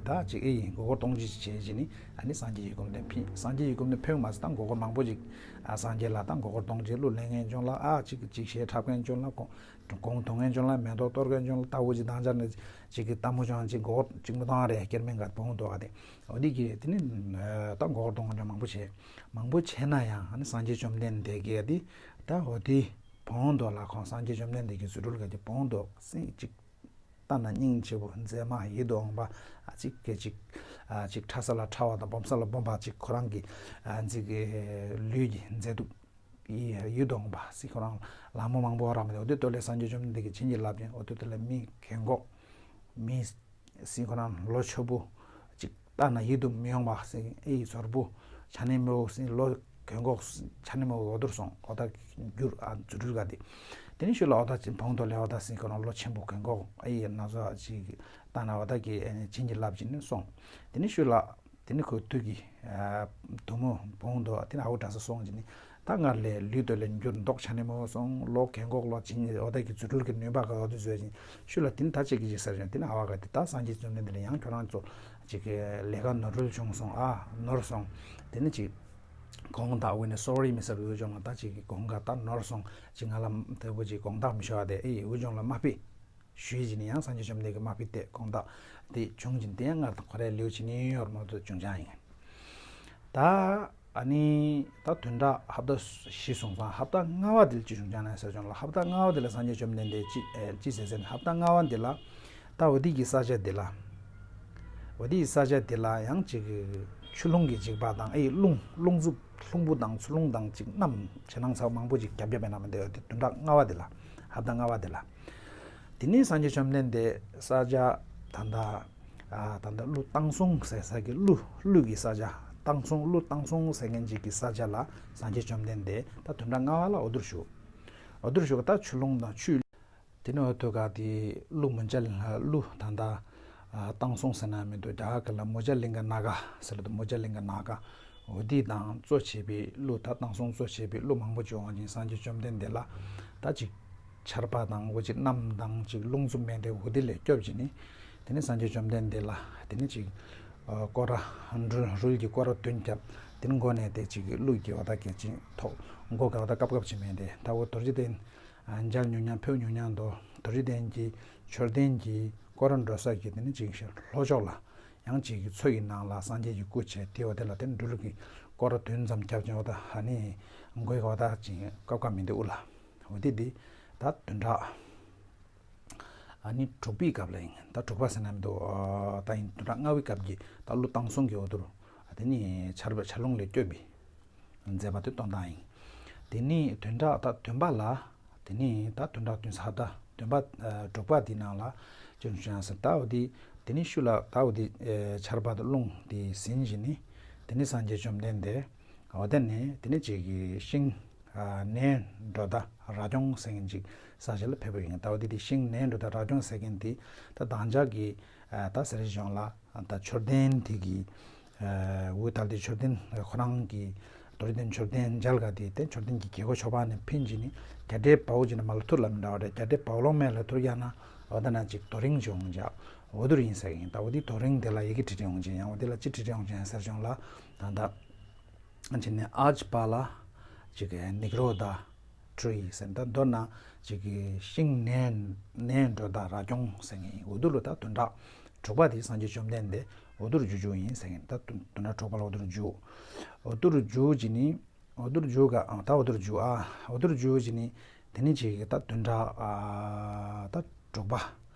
ད་ཅིག་ཨེ་ཡིན་མགོ་སྐོར་གཏོང་ཅི་ཅི་བྱས་ཅི་ནི་ཨ་ནི་སངས་རྒྱས་ཀྱི་སྐུ་མདུན་ཕིན་སངས་རྒྱས་ཀྱི་སྐུ་མདུན་ཕེབས་མ་ཟད་ད་མགོ་སྐོར་མང་པོ་ཅིག་ཨ་སངས་རྒྱས་ལ་ད་མགོ་སྐོར་གཏོང་ཅི་གླུ་ལེན་མཁན་བྱུང་ལ་ཨ་ཅིག་ཅིག་ཞེ་འཁྲབ་མཁན་བྱུང་ལ་གོང་གོང་མཐོང་མཁན་བྱུང་ལ་མེ་ཏོག་གཏོར་མཁན་བྱུང་ལ་ལྟ་བུ་ཅིག་དང་ཅར་ནི་ཅིག་གི་ལྟ་མོ་བྱུང་ཅིག་མགོ་སྐོར་ཅིག་མི་གཏོང་རེད་སྐྱེར་མེན་ག་ཕོང་དོ་ག་དེ་འོ་དེ་གི་དེ་ནི་ད་མགོ་སྐོར་གཏོང་མཁན་མང་པོ་བྱས་མང་པོ་བྱས་ན་ཡང་ཨ་ནི་སངས་རྒྱས་བཅོམ་ལྡན་འདས་ཀྱི་དེ་ད་འོ་དེ། བོང་དོ་ལ་ཁོང་སངས་རྒྱས་བཅོམ་ལྡན་འདས་ཀྱི་རྫུ་འཕྲུལ་ག་གི་བོང་དོ་སེང་ཅིག་ལྟ་ན་སྙིང་རྗེ་པོ་མཛེས་མ་ཡིད་དུ་འོང་བ་ཅིག་གི་ཅིག་ཅིག་ཕྲ་ས་ལ་ཕྲ་བ་དང་སྦོམ་ས་ལ་སྦོམ་པ་ཅིག་ཁོ་རང་གི་ཨ་ཅིག་གི་ལུས་ཀྱི་མཛེས་སྡུག་ ཡིད་དུ་འོང་བ་སྲིད་ཁོ་རང་ལ་མོ་མང་པོ་རག་མི་འདུག་འོ་དེ་ལྟོས་ལས་སངས་རྒྱས་བཅོམ་ལྡན་འདས་ཀྱིས་བྱིན་གྱིས་བརླབས་ཀྱིན་འོ་དེ་ལྟོས་ལས་མི་གན་གོག་མི་སྲིད་ཁོ་རང་ལོ་ཆེ་པོ་ཅིག་ལྟ་ན་ཡིད་དུ་མི་འོང་བ་སྲིད་ཨེ་ཡི་ཟོར་པོ་ཆ་ནས་མི་འོ་སྲིད་ལོ་གན་གོག་ཆ་ནས་མི་འོ་འོ་དུར་སོང་འོ་ད་འགྱུར་ཨ་རྫུ་འཕྲུལ་ག་དེ། དེ་ནས་ཤུལ་ལ་འོ་ད་ཅིག་བོང་དོ་ལས་འོ་ད་སྲིད་ཁོ་རང་ལོ་ཆེན་པོ་གན་གོག་ཨེ་ཡི་ན་ཚོ་ཅིག་ལྟ་ན་འོ་ད་ཀྱི་བྱིན་གྱིས་བརླབས་ཀྱིན་སོང་། དེ་ནས་ཤུལ་ལ། དེ་ནི་ཁོའི་དུས་ཀྱི་བདུད་མོ་བོང་དོ་དེ་ནི་ཨའུ་དྲག་ས་སོང་ཅི་ནི་ད་སྔར་ལས་ལུས་དོ་ལས་འགྱུར་མདོག་ཆ་ནས་མོ་སོང་ལོ་གན་གོག་ལོ་ཇི་ནི་འོ་ད་ཀྱི་རྫུ་འཕྲུལ་གྱི་ནུས་པ་ག་འོ་དུ་བཟོས་ཅིང་ཤུལ་ལ་དེ་ནི་ད་ཅིག་གི་ཅིག་ཟེར་ཅིང་དེ་ནི་ཨ་བ་ག་དེ་ད་སངས་རྒྱས་བཅོམ་ལྡན་འདས་ལ་ཡང་ཁྱོད་རང་ཚོ་ཅིག་གི་ལས་ཀ་ནོར་འཁྲུལ་བྱུང་སོང་ཨ་ནོར་སོང་དེ་ནི་ཅིག་དགོངས་དག་འོ་ནི་སོ་རི་མི་ཟེར་འུ་ཅོང་ལ་ད་ཅིག་གི་དགོངས་དག་ད་ནོར་སོང་ཅིག་ང་ལ་དེ་བོ་ཅིག་དགོངས་དག་མི་ཤོར་བ་དེ་ཨི་འུ་ཅོང་ལ་མ་ཕི། ཞུས་བྱས་ནས་ཡང་སངས་རྒྱས་བཅོམ་ལྡན་གྱིས་མ་ཕིག་སྟེ་དགོངས་དག་དེ་བྱུང་བྱས་ནས་དེ་ཡང་སྔར་དང་ཁོ་རའི་ལེའུ་བྱས་ནས་ཡོད་མ་གཏོགས་བྱུང་ཅང་ཡིན། ད་ཨ་ནི་ད་བདུན་ཕྲག་ཧབ་ཏ་བཞི་སོང་ཙང་ཧབ་ཏ་ལྔ་བ་དེ་ལ་ཅི་བྱུང་ཅང་ན་ཟེར་བྱུང་ལ་ཧབ་ཏ་ལྔ་བ་དེ་ལ་སངས་རྒྱས་བཅོམ་ལྡན་འདས་ཅི་ཨེ་ཅི་ཟེར་ཟེར་ནས་ཧབ་ཏ་ལྔ་བ་འདི་ལ་ད་འོ་དེ་གི་ས་ཆ་འདི་ལ་འོ་དེ་གི་ས་ཆ་འདི་ལ་ཡང་ཅིག་ཆུ་ཀླུང་གི་འཇིགས་པ་དང་ཨེ་རླུང་རླུང་འཚུབ་ལྷུང་བུ་དང་ཆུ་རླུང་དང་ཅིག་གནམ་ཆུ་ནང་ཚ་མང་པོ་ཅིག་རྒྱབ་རྒྱབ་པའི་ནང་མི་འདི་འོ་དེ་བདུན་ཕྲག་ལྔ་བ་འདི་ལ་ཧབ་ཏ་ལྔ་བ་འདི་ལ། དེ་ནས་སངས་རྒྱས་བཅོམ་ལྡན་འདས་ས་ཆ་ད་ལྟ་ཨ་ད་ལྟ་ཀླུ་བཏང་སོང་ཟེར་ས་གི་ཀླུ་ཀླུ་གི་ས་ཆ་བཏང་སོང་ཀླུ་བཏང་སོང་ཟེར་མཁན་ཅིག་གི་ས་ཆ་ལ་སངས་རྒྱས་བཅོམ་ལྡན་འདས་ད་བདུན་ཕྲག་ལྔ་བ་ལ་འོ་དུར་བཞུགས། འོ་དུར་བཞུགས་ད་ཆུ་ཀླུང་དང་ཆུ། དེ་ནས་འོ་དུ་ག་དེ་ཀླུ་མུ་ཇ་ཀླུ་ད་ལྟ་བཏང་སོང་ཟེར་ན་མི་འདུག་རྒྱ་གར་ལ་མུ་ཇ་ལིང་ག་ནཱ་ག་ཟེར་ལ་འདུག་མུ་ཇ་ལིང་ག་ནཱ་ག་འོ་དེ་དང་གཙོ་བྱས་པའི་ཀླུ་ད་བཏང་སོང་གཙོ་བྱས་པའི་ཀླུ་མང་པོ་བྱུང་བ་ཅིག་སངས་རྒྱས་བཅོམ་ལྡན་འདས་ལ་ད་ཅིག་ཆར་པ་དང་འོ་ཅིག་གནམ་དང་ཅིག་རླུང་འཚུབ་མེད་དེ་འོ་དེ་ལས་སྐྱོབ་ཅིག་ནི་དེ་ནི་སངས་རྒྱས་བཅོམ་ལྡན་འདས་ལ་དེ་ནི་ཅིག་སྐོར་ར་རུལ་རུལ་གྱི་སྐོར་ར་བདུན་བརྒྱབ་དེ་ནི་མགོ་ནས་དེ་ཅིག་གི་ཀླུ་གི་འོ་ད་གལ་ཆེན་ཐོག་མགོ་གི་འོ་ད་ཀབ་ཀབ་ཅིག་མེད་དེ་ད་འོ་རྡོ་རྗེ་གདན་མཇལ་མྱོང་མྱོང་ཕེབས་མྱོང་མྱོང་དོ་རྡོ་རྗེ་གདན་གྱི་མཆོད་རྟེན་གྱི་སྐོར་ར་འགྲོ་ས་གི་དེ་ནི་ཅིག་ལྷོ་ཕྱོགས་ལ། ཡང་གཅིག་གི་མཚོ་ཡི་ནང་ལ་སངས་རྒྱས་ཀྱི་སྐུ་བྱས་དེ་འོ་དེ་ལ་དེ་འགྲུལ་གྱི་སྐོར་བདུན་ཙམ་བརྒྱབ་ཅིང་འོ་ད་ཧ་ནི་མགོའི་འོ་ད་ཅིང་ཀབ་ཀབ་མི་འདུག་ལ། འོ་དེ་འདི་ད་བདུན་ཕྲག་ཨ་ནི་དྲུག་པའི་སྐབས་ལ་ཡིན་ད་དྲུག་པ་ཟེར་ན་མི་འདུག་ད་ཡིན་བདུན་ཕྲག་ལྔ་པའི་སྐབས་ཀྱི་ད་ཀླུ་བཏང་སོང་གི་འོ་དུར་དེ་ནི་ཆར་པ་ཆར་རླུང་ལས་སྐྱོབ་པའི། མཛད་པ་དེ་སྟོན་སྟངས་ཡིན། དེ་ནས་བདུན་ཕྲག་ད་བདུན་པ་ལ། དེ་ནས་ད་བདུན་ཕྲག་བདུན་ས་ད་བདུན་པ་ཨ་དྲུག་པ་དེའི་ནང་ལ་ཅུང་ཞུ་ཡང་ཟེར་ད་འོ་དེ་དེ་ནས་ཤུལ་ལ་ད་འོ་དེ་ཨ་ཆར་པ་དང་རླུང་དེ་ཟིན་བཞིན་ནི་དེ་ནས་སངས་རྒྱས་བཅོམ་ལྡན་འདས་འོ་དེ་ནས་དེ་ནས་ཅིག་གི་ཤིང་ཨ་ནས་འགྲོ་ད་ར་ཅོང་ཟེར་མཁན་ཅིག་ས་ཆ་ལ་ཕེབས་པ་ཡིན། ད་འོ་དེ་དེ་ཤིང་ནས་འགྲོ་ད་ར་ཅོང་ཟེར་མཁན་དེ་ད་དང་ཅག་གི་ཨ་ད་ཟེར་གཞུང་ལ། ད་མཆོད་རྟེན་དེ་གི་འུ་ད་ལྟའི་མཆོད་རྟེན་ཁོ་རང་གི་རྡོ་རྗེ་གདན་མཆོད་རྟེན་མཇལ་ག་དེ་དེ་མཆོད་རྟེན་གྱི་རྒྱལ་སྒོ་ཕྱོགས་པ་ནས་ཕིན་གྱི་ནི་རྒྱ་འདྲེ་བའུ་གྱི་ནི་མ་ལ་ཐུར་ལ་མི་འདྲ་བ་རེད། རྒྱ་འདྲེ་བའུ་ལོང་མེ་ལ་ཐུར་ཡ་ན་འོ་ད་ན་ཅིག་དོ་རིང་བྱུང་ཇག་འོ་དུར་ཡིན་ཟེར་གི་ཡིན། ད་འོ་དེ་དོ་རིང་དེ་ལ་ཡི་གེ་བྲི་བྲི་ཡོང་ཅིང་ཡང་འོ་དེ་ལ་ཅི་བྲི་བྲི་ཡོང་ཅིང་ཟེར་བྱུང་ལ་ད་ད་ཅི་ནི་ཨ་ཅི་པ་ལ་ཅིག་ནིག་རོ་ད། ཊི་རི་ཟེར་ད་མདོར་ན་ཅིག་གི་ཤིང་ནས་ནས་འགྲོ་ད་ར་ཅོང་ཟེར་ངེས་ཡིན། འོ་དུ་ལུ་ད་བདུན་ཕྲག་དྲུག་པ་དེ་སངས་རྒྱས་བཅོམ་ལྡན་འདས་འོ་དུར་རྒྱུ་རྒྱུ་ཡིན་ཟེར་ངེས་ད་བདུན་ཕྲག་དྲུག་པ་ལ་འོ་དུར་རྒྱུ། འོ་དུར་རྒྱུ་ཅི་ནི་འོ་དུར་རྒྱུ་ག་ཨང་ད་འོ་དུར་རྒྱུ་ཨ་འོ་དུར་རྒྱུ་ཅི་ནི་དེ་ནི་ཅིག་གི་ད་བདུན་ཕྲག་ཨ་ད་དྲུག་པ།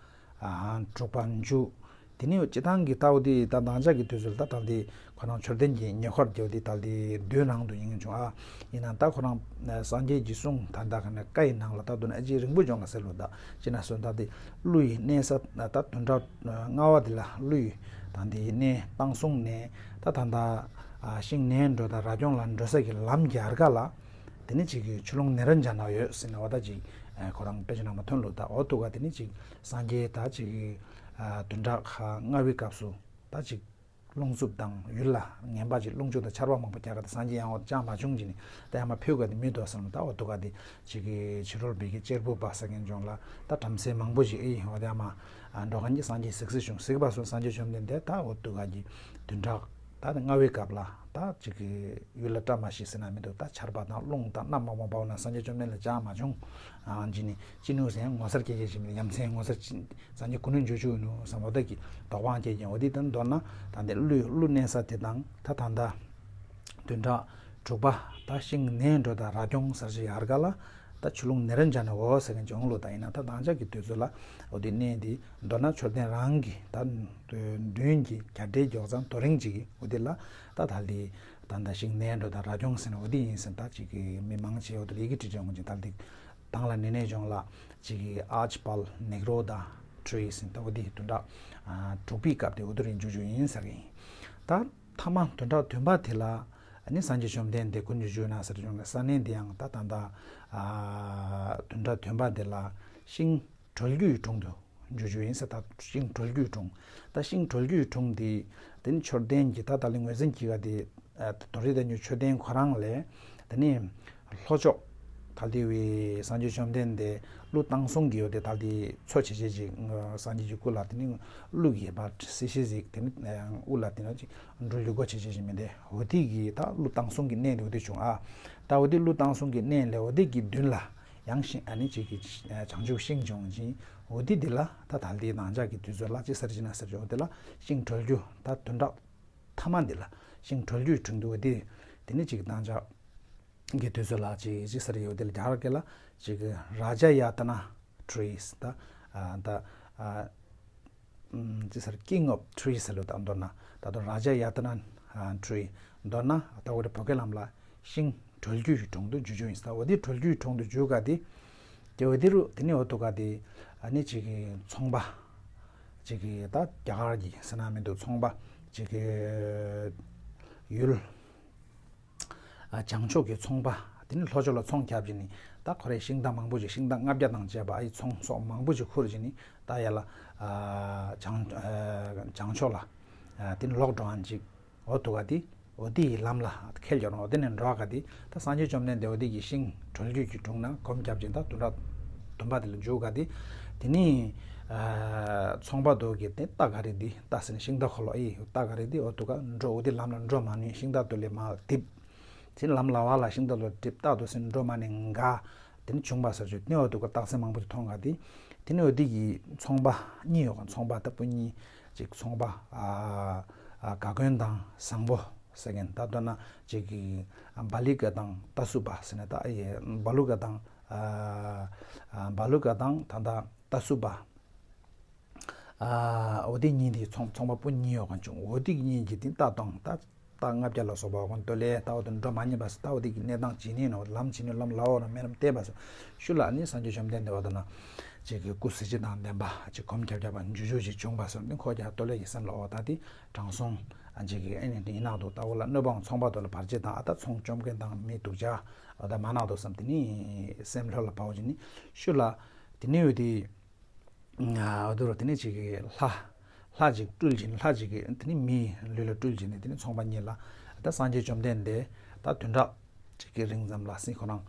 ཨ་དྲུག་པ་མཇུག་དེ་ནས་སྤྱི་བཏང་གི་ལྟ་བུ་དེ་ད་དང་ཅག་གི་དུས་ཚོད་ལ་ད་ལྟ་དེ་ཁོ་རང་མཆོད་རྟེན་གྱི་ཉེ་འཁོར་རྒྱབ་དེ་ད་ལྟ་དེ་མདུན་ནང་དུ་ཡིན་བྱུང་ཨ། ཡིན་ན་ད་ཁོ་རང་སངས་རྒྱས་ཀྱི་གསུང་ད་ལྟ་ག་ནས་བཀའ་ཡི་ནང་ལ་ད་དུ་ན་ཨ་ཅེ་རིང་པོ་ཅུང་ལ་ཟེར་ལོ་ད་ཅི་ན་སོན་ད་དེ་ཀླུ་ཡི་གནས་ས་ད་བདུན་ཕྲག་ལྔ་པ་དེ་ལ་ཀླུ་ཡི་ད་དེ་གནས་བཏང་སོང་ནས་ད་ད་ད་ཤིང་ནས་འགྲོ་ད་ར་ཅོང་ལ་འགྲོ་ས་གི་ལམ་རྒྱ་གར་ལ། དེ་ནི་ཅིག་གི་ཆུ་ཀླུང་ནེ་རན་ཇ་ན་ཡོད་ཟེར་ན་བ་ད་ཅིག་ཁོ་རང་དཔེ་ཆ་ནང་མ་ཐོན་ལོ་ད་འོ་ཐུག་ག་དེ་ནི་ཅིག་སངས་རྒྱས་ད་ཅིག་གི་བདུན་ཕྲག་ལྔ་པའི་སྐབས་སུ་ད་ཅིག་རླུང་འཚུབ་དང་ཡུལ་ལ་ངན་པ་ཅིག་རླུང་འཚུབ་དང་ཆར་པ་མང་པོ་རྒྱག་ག་དེ་སངས་རྒྱས་ཡང་འོ་ཅང་མ་བྱུང་ཅི་ནི་ད་ཡང་མ་ཕེབས་ག་དེ་མི་འདུག་ཟེར་ན་ད་འོ་ཐུག་ག་དེ་ཅིག་གི་ཕྱི་རོལ་པའི་གི་གཅེར་བུ་པ་ཟེར་མཁན་ཅུང་ལ་ད་བྲམ་ཟེ་མང་པོ་ཅིག་ཨེ་ཡིན་འོ་དེ་ཡང་མ་འགྲོ་མཁན་གྱི་སངས་རྒྱས་གཟིགས་གཟིགས་བྱུང་གཟིགས་པ་སོང་སངས་རྒྱས་བཅོམ་ལྡན་འདས་ད་འོ་ཐུག་ག་གི་བདུན་ཕྲག་ད་ལྔ་པའི་སྐབས་ལ་ད་ཅིག་གི་ཡུལ་ལ་བཀྲ་མ་ཤིས་ཟེར་ན་མི་འདུག་ད་ཆར་པ་དང་རླུང་དང་གནམ་མང་པོ་འབབ་ན་སངས་རྒྱས་བཅོམ་ལྡན་འདས་ལ་ཅང་མ་བྱུང་། ཨང་ཅི་ནི་ཅི་ནུ་ཟེར་ངོ་མཚར་སྐྱེ་སྐྱེ་ཞིག་མི་ཡ་མཚན་ངོ་མཚར་ཅི་སངས་རྒྱས་གུ་ནུ་འཇུ་ཆུ་ནུ་ཟེར་མོ་ད་གི་དོགས་པ་སྐྱེ་ཀྱང་འོ་དེ་དང་མདོར་ན་ད་འདི་ཀླུ་ཀླུ་གནས་ས་དེ་དང་ད་ད་ད་བདུན་ཕྲག་དྲུག་པ་ད་ཤིང་ནས་འགྲོ་ད་ར་ཅོང་ཟེར་ཞིག་ཡར་ག་ལ། ད་ཆུ་ཀླུང་ནེ་རན་ཇ་ན་འོ་ཟེར་མཁན་ཅོང་ལོ་ད་ཡིན་ན་ད་དང་ཅག་གི་དུས་ཚོད་ལ་འོ་དེ་གནས་འདི་མདོར་ན་མཆོད་རྟེན་རང་གི་ད་མདུན་གྱི་རྒྱ་འདྲེ་མགྱོགས་ཙང་དོ་རིང་ཅིག་གི་འོ་དེ་ལ་ད་ད་ལི་ ད་ད་ཤིང་ནས་འགྲོ་ད་ར་ཀྱོང་ཟེར་ན་འོ་དེ་ཡིན་ཟེར། ད་ཅིག་གི་མི་མང་ཆེ་འོ་དེ་ལ་ཡི་གེ་བྲིས་བྲིས་འོང་ཅིང་ད་དེ་དང་ལ་ནེ་ནེ་ཇོང་ལ་ཅིག་གི་ཨར་ཅི་པལ་ནེག་རོ་ད་ཊི་རི་ཟེར། ད་འོ་དེ་བདུན་ཕྲག་དྲུག་པའི་སྐབས་དེ་འོ་དེ་རིང་འཇུ་འཇུ་ཡིན་ཟེར་གི་ཡིན། ད་ཐ་མ་བདུན་ཕྲག་བདུན་པ་དེ་ལ་ཨ་ནི་སངས་རྒྱས་བཅོམ་ལྡན་འདས་སྐུ་མདུན་བཞུགས་ན་ཟེར་བྱུང་ནས་ས་གནས་འདི་ཡང་ད་ད་ད་བདུན་ཕྲག་བདུན་པ་དེ་ལ་ཤིང་གྲོལ་རྒྱུའི་དྲུང་དུ་འཇུ་རྒྱུ་ཡིན་ཟེར། ད་ཤིང་གྲོལ་རྒྱུའི་དྲུང་། ད་ཤིང་གྲོལ་རྒྱུའི་དྲུང་དེ་དེ་ནི་མཆོད་རྟེན་གྱི་ད་ད་ལི་ངོས་འཛིན་གྱི་ག་དེ་དོ་རི་ད་ཉུ་མཆོད་རྟེན་ཁོ་རང་ལས་དེ་ནི་ལྷོ་ཕྱོགས་ད་ལྟའི་བའི་སངས་རྒྱས་བཅོམ་ལྡན་འདས་ཀླུ་བཏང་སྲུང་གི་ཡོད་དེ་ད་ལྟའི་མཚོ་ཆེ་ཆེ་ཅིག་སངས་རྒྱས་ཀྱི་སྐུ་ལ་དེ་ནི་ཀླུ་གི་པ་སི་ཤི་ཟིག་དེ་ནི་དབུ་ལ་དེ་ནི་ཅིག་འབྲུ་ལུ་གོ་ཆེ་ཆེ་ཞིག་མི་འདེ་འོ་དེ་གི་ད་ཀླུ་བཏང་སྲུང་གི་གནས་དེ་འོ་དེ་བྱུང་ཨ། ད་འོ་དེ་ཀླུ་བཏང་སྲུང་གི་གནས་ལས་འོ་དེ་གི་མདུན་ལ་ཡང་ཤིང་ཨ་ནི་ཅིག་གི་བྱང་ཆུབ་ཤིང་བྱུང་ཅིང་འོ་དེ་འདི་ལ་ད་ད་ལྟའི་ནང་ཆ་གི་དུས་ཚོད་ལ་ཅི་ཟེར་ཅི་ན་ཟེར་ཅི་འོ་དེ་ལ་ཤིང་གྲོལ་རྒྱུ་ད་བདུན་ཕྲག་ཐ་མ་འདི་ལ་ཤིང་གྲོལ་རྒྱུའི་དྲུང་དུ་འོ་དེ་དེ་ནི་ཅིག་ནང་ཆ་གི་དུས་ཚོད་ལ་ཅིག་ཅི་ཟེར་ཡོད་དེ་ལ་རྒྱ་གར་སྐད་ལ་ཅིག་རཱ་ཇ་ཡ་ཏ་ན་ཊི་རི་ཟེར། ད་ཨ་ད་ཨ་ཅི་ཟེར་King of Trees ཟེར་ལོ། ད་མདོར་ན་ད་དུང་རཱ་ཇ་ཡ་ཏ་ན་ཊི་རི་མདོར་ན་ད་འོ་དེ་བོད་སྐད་ལམ་ལ་ཤིང་གྲོལ་རྒྱུའི་དྲུང་དུ་འཇུ་རྒྱུ་ཡིན་ཟེར། ད་འོ་དེ་གྲོལ་རྒྱུའི་དྲུང་དུ་འཇུ་ག་དེ་དེ་འོ་དེ་རུ་དེ་ནི་འོ་ཐུག་ག་དེ་ཨ་ནི་ཅིག་གི་ཚོང་པ་ཅིག་གི་ད་རྒྱ་གར་གྱི་ཟེར་ན་མི་འདུག་ཚོང་པ་ཅིག་གི་ཡུལ། ཨ་བྱང་ཕྱོགས་ཀྱི་ཚོང་པ་དེ་ནི་ལྷོ་ཕྱོགས་ལ་ཚོང་བརྒྱབ་ཅིག་ནི་ད་ཁོ་རའི་ཤིང་རྟ་མང་པོ་ཅིག་ཤིང་རྟ་ལྔ་བརྒྱ་དང་བཅས་པ་ཨ་ཡི་ཚོང་སོགས་མང་པོ་ཅིག་ཁུར་ཅིག་ནི་ད་ཡ་ལ་ཨ་བྱང་ཨ་བྱང་ཕྱོགས་ལ་ཨ་དེ་ནི་ལོག་འགྲོ་ཨན་ཅིག་འོ་ཐུག་ག་དེ་འོ་དེ་ཡི་ལམ་ལ་ཁེལ་འགྱོ་རུང་འོ་དེ་ནས་འགྲོ་ག་དེ་ད་སངས་རྒྱས་བཅོམ་ལྡན་འདས་འོ་དེ་གི་ཤིང་གྲོལ་རྒྱུ་གི་དྲུང་ན་གོམ་བརྒྱབ་ཅིག་ད་བདུན་ཕྲག་བདུན་པ་དེ་ལ་འཇུག་ག་དེ་དེ་ནི་ཨ་ཚོང་པ་དོ་གི་དེ་རྟ་ག་རེ་དེ་རྟ་ཟེར་ནི་ཤིང་རྟ་འཁོར་ལོ་ཨི་རྟ་ག་རེ་དེ་འོ་ཐུག་ག་འགྲོ་འོ་དེ་ལམ་ལ་འགྲོ་མ་ནུས་ཤིང་རྟ་དོ་ལས་མ་རྡིབ། དེ་ལམ་ལ་བ་ལ་ཤིང་རྟ་ལོ་གྲིབ་རྟག་ཏུ་ཟིན་འགྲོ་མ་ནི་འགའ། དེ་ནི་བྱུང་བ་ཟེར་ཆོས་དེ་ནི་འོ་དུ་ཀ་རྟགས་མཚན་མང་པོ་ཞིག་མཐོང་ག་དེ། དེ་ནི་འོ་དེ་གི་ཚོང་པ་གཉིས་ཡོད་ག་ཚོང་པ་ལྟ་བུ་གཉིས་ཅིག་ཚོང་པ་ཨ་ཨ་ག་གོན་དང་བཟང་པོ་ཟེར་མཁན་ད་ལྟོ་ན་ཅིག་གི་བ་ལི་ཀ་དང་ཏ་སུ་པ་ཟེར་ནས་ད་ཨ་ཡེ་བ་ལུ་ཀ་དང་ཨ་ཨ་བ་ལུ་ཀ་དང་ད་ལྟ་ཏ་སུ་པ། ཨ་འོ་དེ་གཉིས་དེ་ཚོང་ཚོང་པ་སྤུན་གཉིས་ཡོད་ག་བྱུང་འོ་དེ་གཉིས་ཀྱི་དེ་རྟ་དང་ད་རྟ་ལྔ་བརྒྱ་ལ་སོགས་པ་འོ་དོ་ལས་ད་འོ་དེ་འགྲོ་མ་ཉན་པ་ཟེར་ད་འོ་དེ་གི་གནས་སྟངས་ཇི་ནས་ནོ་ལམ་ཇི་ནས་ལམ་ལའོ་ན་མེ་རམ་བལྟས་པ་ཟེར་ཤུ་ལ་ནི་སངས་རྒྱས་བཅོམ་ལྡན་འདས་འོ་དོ་ན་ཅིག་གི་སྐུ་གཟི་བརྗིད་དང་ལྡན་པ་ཅིག་གོམ་ཁྱབ་ཁྱབ་པ་འཇུ་འཇུ་ཅིག་བྱུང་བ་ཟེར་ནི་ཁོ་རྒྱ་ཏོ་ལས་ཀྱི་སེམས་ལ་འོ་ད་དེ་དྲང་སྲོང་ཨ་ཅིག་གི་ཨེ་ནི་དེ་ཡིན་ནག་འདུག་ད་འོ་ལ་གནོད་པའང་ཚོང་པ་དོ་ལ་བར་ཆད་དང་ཨ་ད་ཚོང་བཅོམ་མཁན་དང་མི་སྡུག་ཅག་འོ་ད་མ་ནག་འདུག་བསམ་དེ་ནི་སེམས་ལྷོད་ལ་བའོ་ཅིག་ནི་ཤུ་ལ་དེ་ནི་འོ་དེ། ཨ་དུ་རུ་དེ་ནས་ཅིག་གི་ལྷ། ལྷ་ཅིག་སྤྲུལ་གྱིན་ལྷ་ཅིག་གི་དེ་ནས་མིའི་ལུས་ལ་སྤྲུལ་གྱིན་ནས་དེ་ནས་ཚོང་པ་གཉིས་ལ་ད་སངས་རྒྱས་བཅོམ་ལྡན་འདས་ད་བདུན་ཕྲག་ཅིག་གི་རིང་ཙམ་ལ་སྲིད་ཁོ་རང་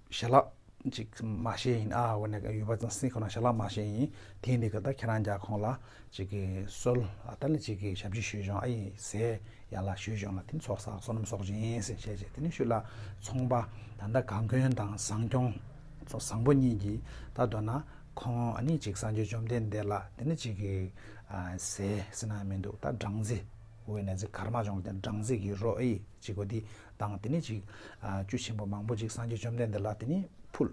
ཞལ་ལག་ཅིག་མ་བཞེས་ཡིན་ཨ་འོ་ནས་ཡུལ་པ་ཙང་སྲིད་ཁོ་རང་ཞལ་ལག་མ་བཞེས་ཡིན་དེ་འདི་ག་ད་ཁྱེད་རང་ཅག་ཁོང་ལ་ཅིག་གི་གསོལ་ཨ་ད་ལ་ཅིག་གི་ཞབས་ཕྱི་ཞུས་བྱུང་ཨ་ཡིན་ཟེར། ཡར་ལ་ཞུས་བྱུང་ལ་དེ་ནི་ཚོགས་བསགས་བསོད་ནམས་གསོག་ཅིང་ཟེར་བཤད་བྱས་དེ་ནི་ཤུལ་ལ་ཚོང་པ་ད་ལྟ་གང་གོན་དང་བཟང་སྐྱོང་བཟང་པོ་གཉིས་ཀྱིས་ད་མདོར་ན་ཁོང་ཨ་ནི་ཅིག་སངས་རྒྱས་བཅོམ་ལྡན་འདས་ལ་དེ་ནི་ཅིག་གི་ཟས་ཟེར་ན་མི་འདུག་ད་སྦྲང་རྩི་འོ་ན་ཟི་གར་མ་བྱུང་ལ་དེ་སྦྲང་རྩི་གི་རོ་ཨི་ཅིག་གོ་དེ་དང་དེ་ནི་ཅིག་བཅུད་ཆེན་པོ་མང་པོ་ཅིག་སངས་རྒྱས་བཅོམ་ལྡན་འདས་ལ་དེ་ནི་ཕུལ།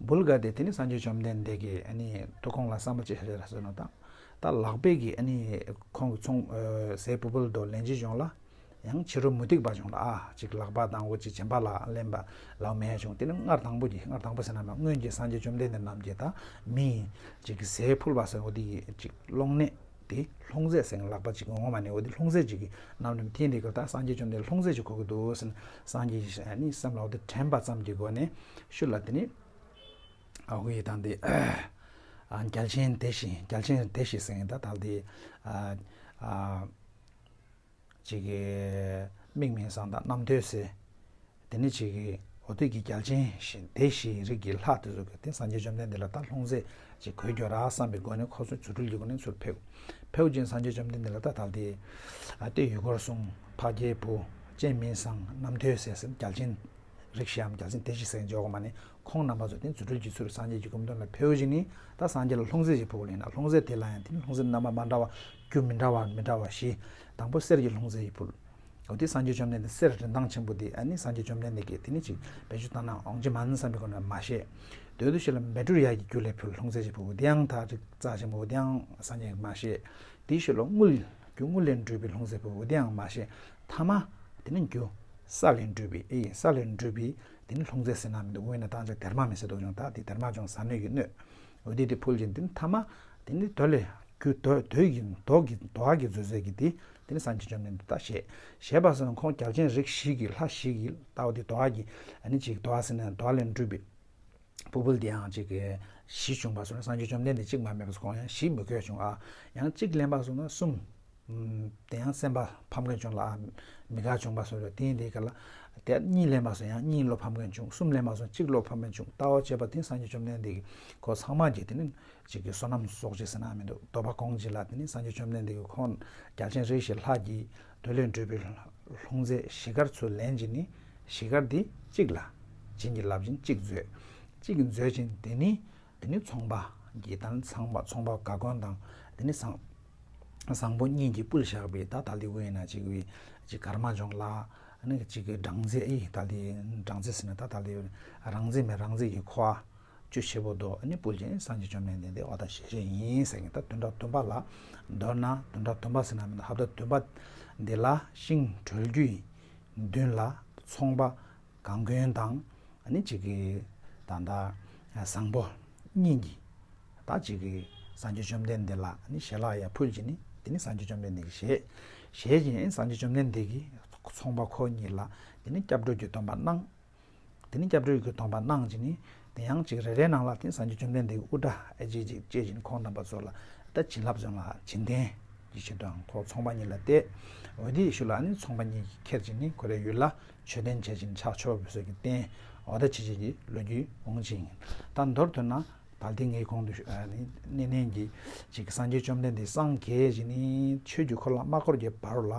འབུལ་ག་དེ་དེ་ནི་སངས་རྒྱས་བཅོམ་ལྡན་འདས་ཀྱིས་ཨ་ནི་ཐུགས་དགོངས་ལ་བསམ་པ་ཅི་ཤར་ལ་གསོལ་ནོ་དང་། ད་ལག་པས་ཀྱིས་ཨ་ནི་ཁོང་གི་ཚོང་ཟས་ཕུལ་ཕུལ་དུ་ལེན་གྱི་བྱུང་ལ། ཡང་ཕྱི་རོལ་མུ་སྟེགས་པ་བྱུང་ལ་ཨ་ཅིག་ལག་པ་དང་འོ་ཅིག་བྱམས་པ་ལ་ལེན་པ་ལ་མེད་བྱུང་དེ་ནི་སྔར་དང་པོ་གྱི་སྔར་དང་པོ་ཟེར་ན་མ་སྔོན་གྱི་སངས་རྒྱས་བཅོམ་ལྡན་འདས་རྣམས་ཀྱིས་ད་མི་ཅིག་གི་ཟས་ཕུལ་བ་ཟེར་འོ་དེ་ཅིག་ལོང་ནད་དེ་ལྷུང་བཟེད་ཟེར་ལག་པ་ཅིག་ངོ་མ་ནས་འོ་དེ་ལྷུང་བཟེད་ཅིག་གི་རྣམས་ནས་འཐེན་དེ་གི་ད་སངས་རྒྱས་བཅོམ་ལྡན་ལྷུང་བཟེད་ཅིག་གོ་གི་འདུག་ཟེར་སངས་རྒྱས་ཀྱི་ཨ་ནི་སེམས་ལ་འོ་དེ་དྲན་པ་ཙམ་གྱི་སྒོ་ནས་ཤུལ་ལ་དེ་ནི། ཨ་ཧུའི་དང་དེ། ཨ་རྒྱལ་ཆེན་དེ་བཞིན་རྒྱལ་ཆེན་དེ་བཞིན་ཟེར་ཡིན་ད་དག་དེ། ཨ་ཨ་ཅིག་གི་མིག་མིན་བཟང་དང་རྣམ་ཐོས་སྲས། དེ་ནི་ཅིག་གི་འོ་དེ་གི་རྒྱལ་ཆེན་བཞིན་དེ་བཞིན་རིགས་ཀྱི་ལྷ་དེ་ཚོ་གི་དེ་སངས་རྒྱས་བཅོམ་ལྡན་འདས་ལ་ད་ལྷུང་བཟེད་ཅིག་གོས་གྱོ་ར་བསམ་པའི་སྒོ་ནས་ཁོ་ཚོ་རྫུ་འཕྲུལ་གྱི་སྒོ་ནས་ཚུར་ཕེབས། ཕེབས་ཀྱིན་སངས་རྒྱས་བཅོམ་ལྡན་འདས་ལ་ད་དག་དེ། ཨ་དེ་ཡུལ་འཁོར་སྲུང་ཕ་རྒྱལ་བུ་སྤྱན་མིན་བཟང་རྣམ་ཐོས་སྲས་ཟེར་རྒྱལ་ཆེན། རིགས་བཞིའམ་རྒྱལ་ཆེན་དེ་བཞིན་ཟེར་འཇོག་གོ་མ་ནི་ཁོང་རྣམ་པ་ཚོ་དེ་རྫུ་འཕྲུལ་གྱི་ཚུལ་སངས་རྒྱས་ཀྱི་སྐུ་མདུན་ལ་ཕེབས་བཞིན་ནི་ད་སངས་རྒྱས་ལ་ལྷུང་བཟེད་ཅིག་ཕུལ་ལེ་ན་ལྷུང་བཟེད་དེ་ལ་ཡང་དེ་ནི་ལྷུང་བཟེད་རྣམ་པ་མ་འདྲ་བ་རྒྱུ་མི་འདྲ་བ་མི་འདྲ་བ་བཞི། དང་པོ་གསེར་གྱི་ལྷུང་བཟེད་ཅིག་ཕུལ། འོ་དེ་སངས་རྒྱས་བཅོམ་ལྡན་འདས་གསེར་རིན་ཐང་ཆེན་པོ་དེ་ཨ་ནི་སངས་རྒྱས་བཅོམ་ལྡན་འདས་ཀྱིས་དེ་ནི་ཅིག་བེད་སྤྱོད་བཏང་ན་འོང་གི་མ་ནི་བསམ་པའི་སྒོ་ནས་མ་བཤད། དེ་དུས་ཤེས་ལ་མེ་སྦྲུལ་ཡག་གི་རྒྱུ་ལས་ཕུལ་ལྷུང་བཟེད་ཅིག་ཕུལ་དེ་ཡང་ད་ཅིག་རྩ་ཆེན་པོ་དེ་ཡང་སངས་རྒྱས་མ་བཤད། དེའི་ཤུལ་ལ་དངུལ་རྒྱུ་དངུལ་ལས་གྲུབ་པའི་ལྷུང་བཟེད་ཕུལ་བ་དེའང་མ་ཤེས། ཐ་མ་ དེ་ནི་རྒྱུ་ས་ལས་གྲུབ་པའི་ཨེ་ས་ལས་གྲུབ་པའི་དེ་ནི་ལྷུང་བཟེད་ཟེར་ན་མི་འདུག། དབུས་ན་བཏང་བྱ་སྡེར་མ་མི་ཟེར་དོ་ཅུང་ད་དེ་སྡེར་མ་ཅུང་ཟ་སྣོད་ཀྱི་སྣོད། འོ་དེ་དེ་ཕུལ་ཅིང་དེ་ནི་ཐ་མ་དེ་ནི་རྡོ་ལས་རྒྱུ་རྡོ་རྡོ་གི་རྡོ་གི་རྡོ་བ་གི་མཛོད་རྫས་ཀྱི་དེ་དེ་ནི་སངས་རྒྱས་བཅོམ་ལྡན་འདས་ད་བཞེས་བཞེས་པ་སོགས་ཁོང་རྒྱལ་ཆེན་རིགས་བཞི་གི་ལྷ་བཞི་གི་ལྟ་བ་དེ་རྡོ་བ་གི་ཨ་ནི་ཅིག་རྡོ་བ་ཟེར་ན་རྡོ་བ་ལས་གྲུབ་པའི་ཕུར་བུ་དེ་ཡང་གཅིག་གི་བཞི་བྱུང་བ་སོང་ན་སངས་རྒྱས་བཅོམ་ལྡན་འདས་གཅིག་མ་མེད་པ་སོང་ཡང་བཞི་མི་དགོས་བྱུང་ཨ། ཡང་གཅིག་ལེན་པ་སོང་ན་གསུམ། དེ་ཡང་སེམས་པ་ཕམ་མཁན་བྱུང་ལ་ཨ། མི་དགའ་བྱུང་བ་སོང་རེད་དེ་ཡིན་དེ་ག་ལ། དེ་གཉིས་ལེན་པ་སོང་ཡང་གཉིས་བློ་ཕམ་མཁན་བྱུང་གསུམ་ལེན་པ་སོང་གཅིག་བློ་ཕམ་མཁན་བྱུང་ལྟ་བ་བྱས་པ་དེ་སངས་རྒྱས་བཅོམ་ལྡན་འདས་ཀྱི་ཁོ་ཚང་མ་གྱིས་དེ་ནི་གཅིག་གི་བསོད་ནམས་གསོག་བྱེད་ཟེར་ན་མི་འདུག་འདོད་པ་སྐོང་བྱེད་ལ་དེ་ནི་སངས་རྒྱས་བཅོམ་ལྡན་འདས་ཀྱི་ཁོང་རྒྱལ་ཆེན་རིགས་བཞི་ལྷ་གྱིས་རྡོ་ལས་གྲུབ་པའི་ལྷུང་བཟེད་བཞི་སྐར་ཚུར་ལེན་བྱས་ནི། བཞི་སྐར་འདི་གཅིག་ལ། བྱིན་གྱིས་བརླབས་ཤིང་གཅིག་མཛོད། གཅིག་མཛོད་ཅིང་དེ་ནི་དེ་ནི་ཚོང་པ་གི་དང་ཚོང་པ་ཚོང་པ་ག་གོན་དང་དེ་ནི་བཟང་བཟང་པོ་གཉིས་ཀྱིས་ཕུལ་བཞག་པའི་ད་ད་ལྟའི་དབུ་ཡིན་ན་གཅིག་བི་གཅིག་གར་མ་འབྱུང་ལ་ཨ་ནི་གཅིག་གི་སྦྲང་རྩི་ཨི་ད་ལྟའི་སྦྲང་རྩི་ཟེར་ན་ད་ད་ལྟའི་རང་རྩི་མེད་རང་རྩི་གི་ཁོ་ཨ་བཅུ་ཆེ་པོ་དོ་ཨ་ནི་ཕུལ་ཅིང་སངས་རྒྱས་བཅོམ་ལྡན་འདས་འདི་འོ་ད་ཞེས་བཤད་ཡིན་ཟེར་གྱི་ད་བདུན་ཕྲག་བདུན་པ་ལ་མདོར་ན་བདུན་ཕྲག་བདུན་པ་ཟེར་ན་མི་འདུག་ཧབ་ད་བདུན་པ་འདི་ལ་ཤིང་གྲོལ་རྒྱུ་ཡིན། མདུན་ལ་ཚོང་པ་གང་གོན་དང་ཨ་ནི་གཅིག་གི་ད་ལྟ་བཟང་པོ་གཉིས་ཀྱིས་ད་གཅིག་གི་སངས་རྒྱས་བཅོམ་ལྡན་འདས་ལ་ཨ་ནི་ཞལ་ལག་ཡང་ཕུལ་གྱི་ནི་དེ་ནི་སངས་རྒྱས་བཅོམ་ལྡན་འདས་ཀྱི་ཞལ་ཞལ་གྱི་ནི་སངས་རྒྱས་བཅོམ་ལྡན་འདས་ཀྱིས་ཚོང་པ་ཁོ་གཉིས་ལ་དེ་ནི་སྐྱབས་འགྲོ་གི་སྡོམ་པ་གནང་། དེ་ནི་སྐྱབས་འགྲོ་གི་སྡོམ་པ་གནང་བྱས་ནི་དེ་ཡང་གཅིག་རེ་རེའི་ནང་ལ་དེ་སངས་རྒྱས་བཅོམ་ལྡན་འདས་ཀྱི་དབུ་སྐྲ་ཨེ་ཅེ་ཅིག་བཅད་བྱས་ནི་ཁོང་རྣམ་པ་ཚོ་ལ་ད་བྱིན་རླབས་སྦྱོང་ལ་བྱིན་རྟེན་གྱི་ཆེད་དུའང་ཁོ་ཚོང་པ་གཉིས་ལ་གཏད། འོ་དེའི་ཤུལ་ལ་ནི་ཚོང་པ་གཉིས་ཀྱིས་ཁྱེར་བྱས་ནི་ཁོ་རའི་ཡུལ་ལ་མཆོད་རྟེན་བྱས་བྱས་ནི་ཕྱག་མཆོད་པའི་ཚུལ་གྱིས་བརྟེན་འོ་ད་ཕྱི་རྒྱལ་གྱི་ལོ་རྒྱུས་འོང་ཅིང་ད་མདོར་བསྡུ་ན། ད་ལྟའི་ངའི་གོང་དུ་ཞུ་ཨ་ནི་གནས་ནས་ཀྱི་ཅིག་སངས་རྒྱས་བཅོམ་ལྡན་འདས་སངས་རྒྱས་ཀྱི་ནི་ཆོས་ཀྱི་འཁོར་ལོ་མ་བསྐོར་གྱི་བར་ལ་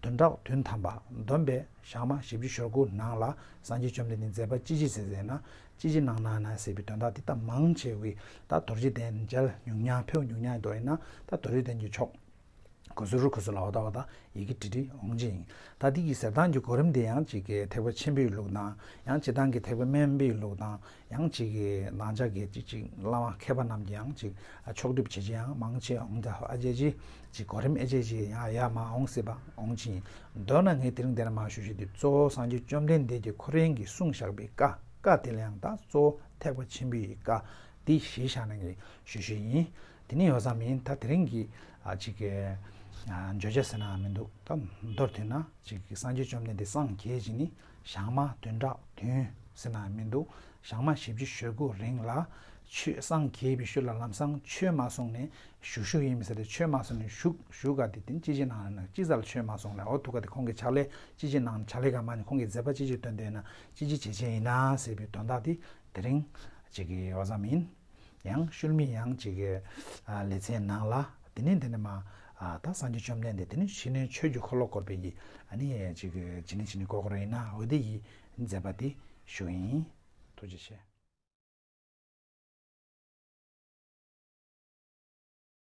བདུན་ཕྲག་བདུན་ཐམ་པ་བསྡོམས་པས་ཞག་མ་བཞི་བཅུ་ཞེ་དགུ་ནང་ལ་སངས་རྒྱས་བཅོམ་ལྡན་འདས་མཛད་པ་ཅི་ཅི་ཟེར་ཟེར་ན་ཅི་ཅི་གནང་གནང་ན་ཟེར་བའི་དོན་དག་འདི་ལྟ་མང་ཆེ་བས་ད་རྡོ་རྗེ་གདན་མཇལ་མྱོང་མྱོང་ཕེབས་མྱོང་མྱོང་དོ་ཡིན་ན་ད་རྡོ་རྗེ་གདན་གྱི་ཕྱོགས། གོ་སོ་རུ་གོ་སོ་ལ་འོ་ད་འོ་ད་ཡི་གེ་བྲི་བྲི་འོང་ཅི་ཡིན། ད་འདི་གི་ཟེར་སྟངས་ཀྱི་གོ་རིམ་དེ་ཡང་གཅིག་གི་ཐེག་པ་ཆེན་པོའི་ལུགས་དང་ཡང་སྤྱིར་བཏང་གི་ཐེག་པ་དམན་པའི་ལུགས་དང་ཡང་གཅིག་གི་ནང་ཆ་གི་གཅིག་གཅིག་བླ་མ་མཁས་པ་རྣམས་ཀྱི་ཡང་གཅིག་ཕྱོགས་སྒྲིག་བྱེད་ཅི་ཡང་མང་ཆེ་འོང་ད་ཨ་ཅེ་ཅི་གཅིག་གོ་རིམ་ཨེ་ཅེ་ཅི་ཡང་ཡ་མ་འོང་སྲིད་པ་འོང་ཅི་ཡིན། མདོར་ན་ངས་དེ་རིང་འདི་ན་མ་ཞུ་ཞུ་དེ་གཙོ་བོ་སངས་རྒྱས་བཅོམ་ལྡན་འདས་ཀྱིས་ཁོ་རང་གིས་གསུངས་བཞག་པའི་བཀའ་བཀའ་དེ་ལ་ཡང་ད་གཙོ་བོ་ཐེག་པ་ཆེན་པོའི་བཀའ་འདི་གཞི་བཞག་ནས་ངས་ཞུ་ཞུ་ཡིན། དེ་ནས་ཡོ་བསམ་ཡིན་ད་དེ་རིང་གི་ཨ་ཅིག་གི་ཨ་བརྗོད་བྱ་ཟེར་ན་མི་འདུག་ད་མདོར་བསྡུས་ན་ཅིག་གི་སངས་རྒྱས་བཅོམ་ལྡན་འདས་སངས་རྒྱས་ཀྱི་ནི་ཞག་མ་བདུན་ཕྲག་བདུན་ཟེར་ན་མི་འདུག་ཞག་མ་བཞི་བཅུ་ཞེ་དགུ་རིང་ལ་ཆོས་སངས་རྒྱས་པའི་ཤུལ་ལ་ལམ་སང་ཆོས་མ་གསུངས་ནས་བཞུགས་བཞུགས་ཡིན་མི་ཟེར་ཏེ་ཆོས་མ་གསུངས་ནས་བཞུགས་བཞུགས་ག་དེ་དེ་ཅི་ཅི་ནང་ན་ཅི་ཙལ་ཆོས་མ་གསུངས་ནས་འོ་ཐུག་ག་དེ་ཁོང་གི་ཕྱག་ལས་ཅི་ཅི་ནང་ཕྱག་ལས་ག་མ་ནི་ཁོང་གི་མཛད་པ་ཅི་ཅི་སྟོན་སྟོན་ན་ཅི་ཅི་བྱེད་བྱེད་ཡིན་ན་ཟེར་བའི་དོན་དག་དེ་དེ་རིང་ཅིག་གི་ཡོ་བསམ་ཡིན། ཡང་ཤུལ་མའི་ཡང་ཅིག་གི་ཨ་ལེ་ཚན་ནང་ལ་དེ་ནས་དེ་ནས་མ་ཨ་ད་སངས་རྒྱས་བཅོམ་ལྡན་འདས་དེ་ནས་ཕྱི་ནས་ཆོས་ཀྱི་འཁོར་ལོ་བསྐོར་བའི་གི་ཨ་ནི་ཅིག་གི་ཇི་ནས་ཇི་ནས་བསྐོར་བསྐོར་ཡིན་ན་འོ་དེ་ཡི་མཛད་པ་དེ་ཞུ་ཡིན། ཐུགས་རྗེ་ཆེ།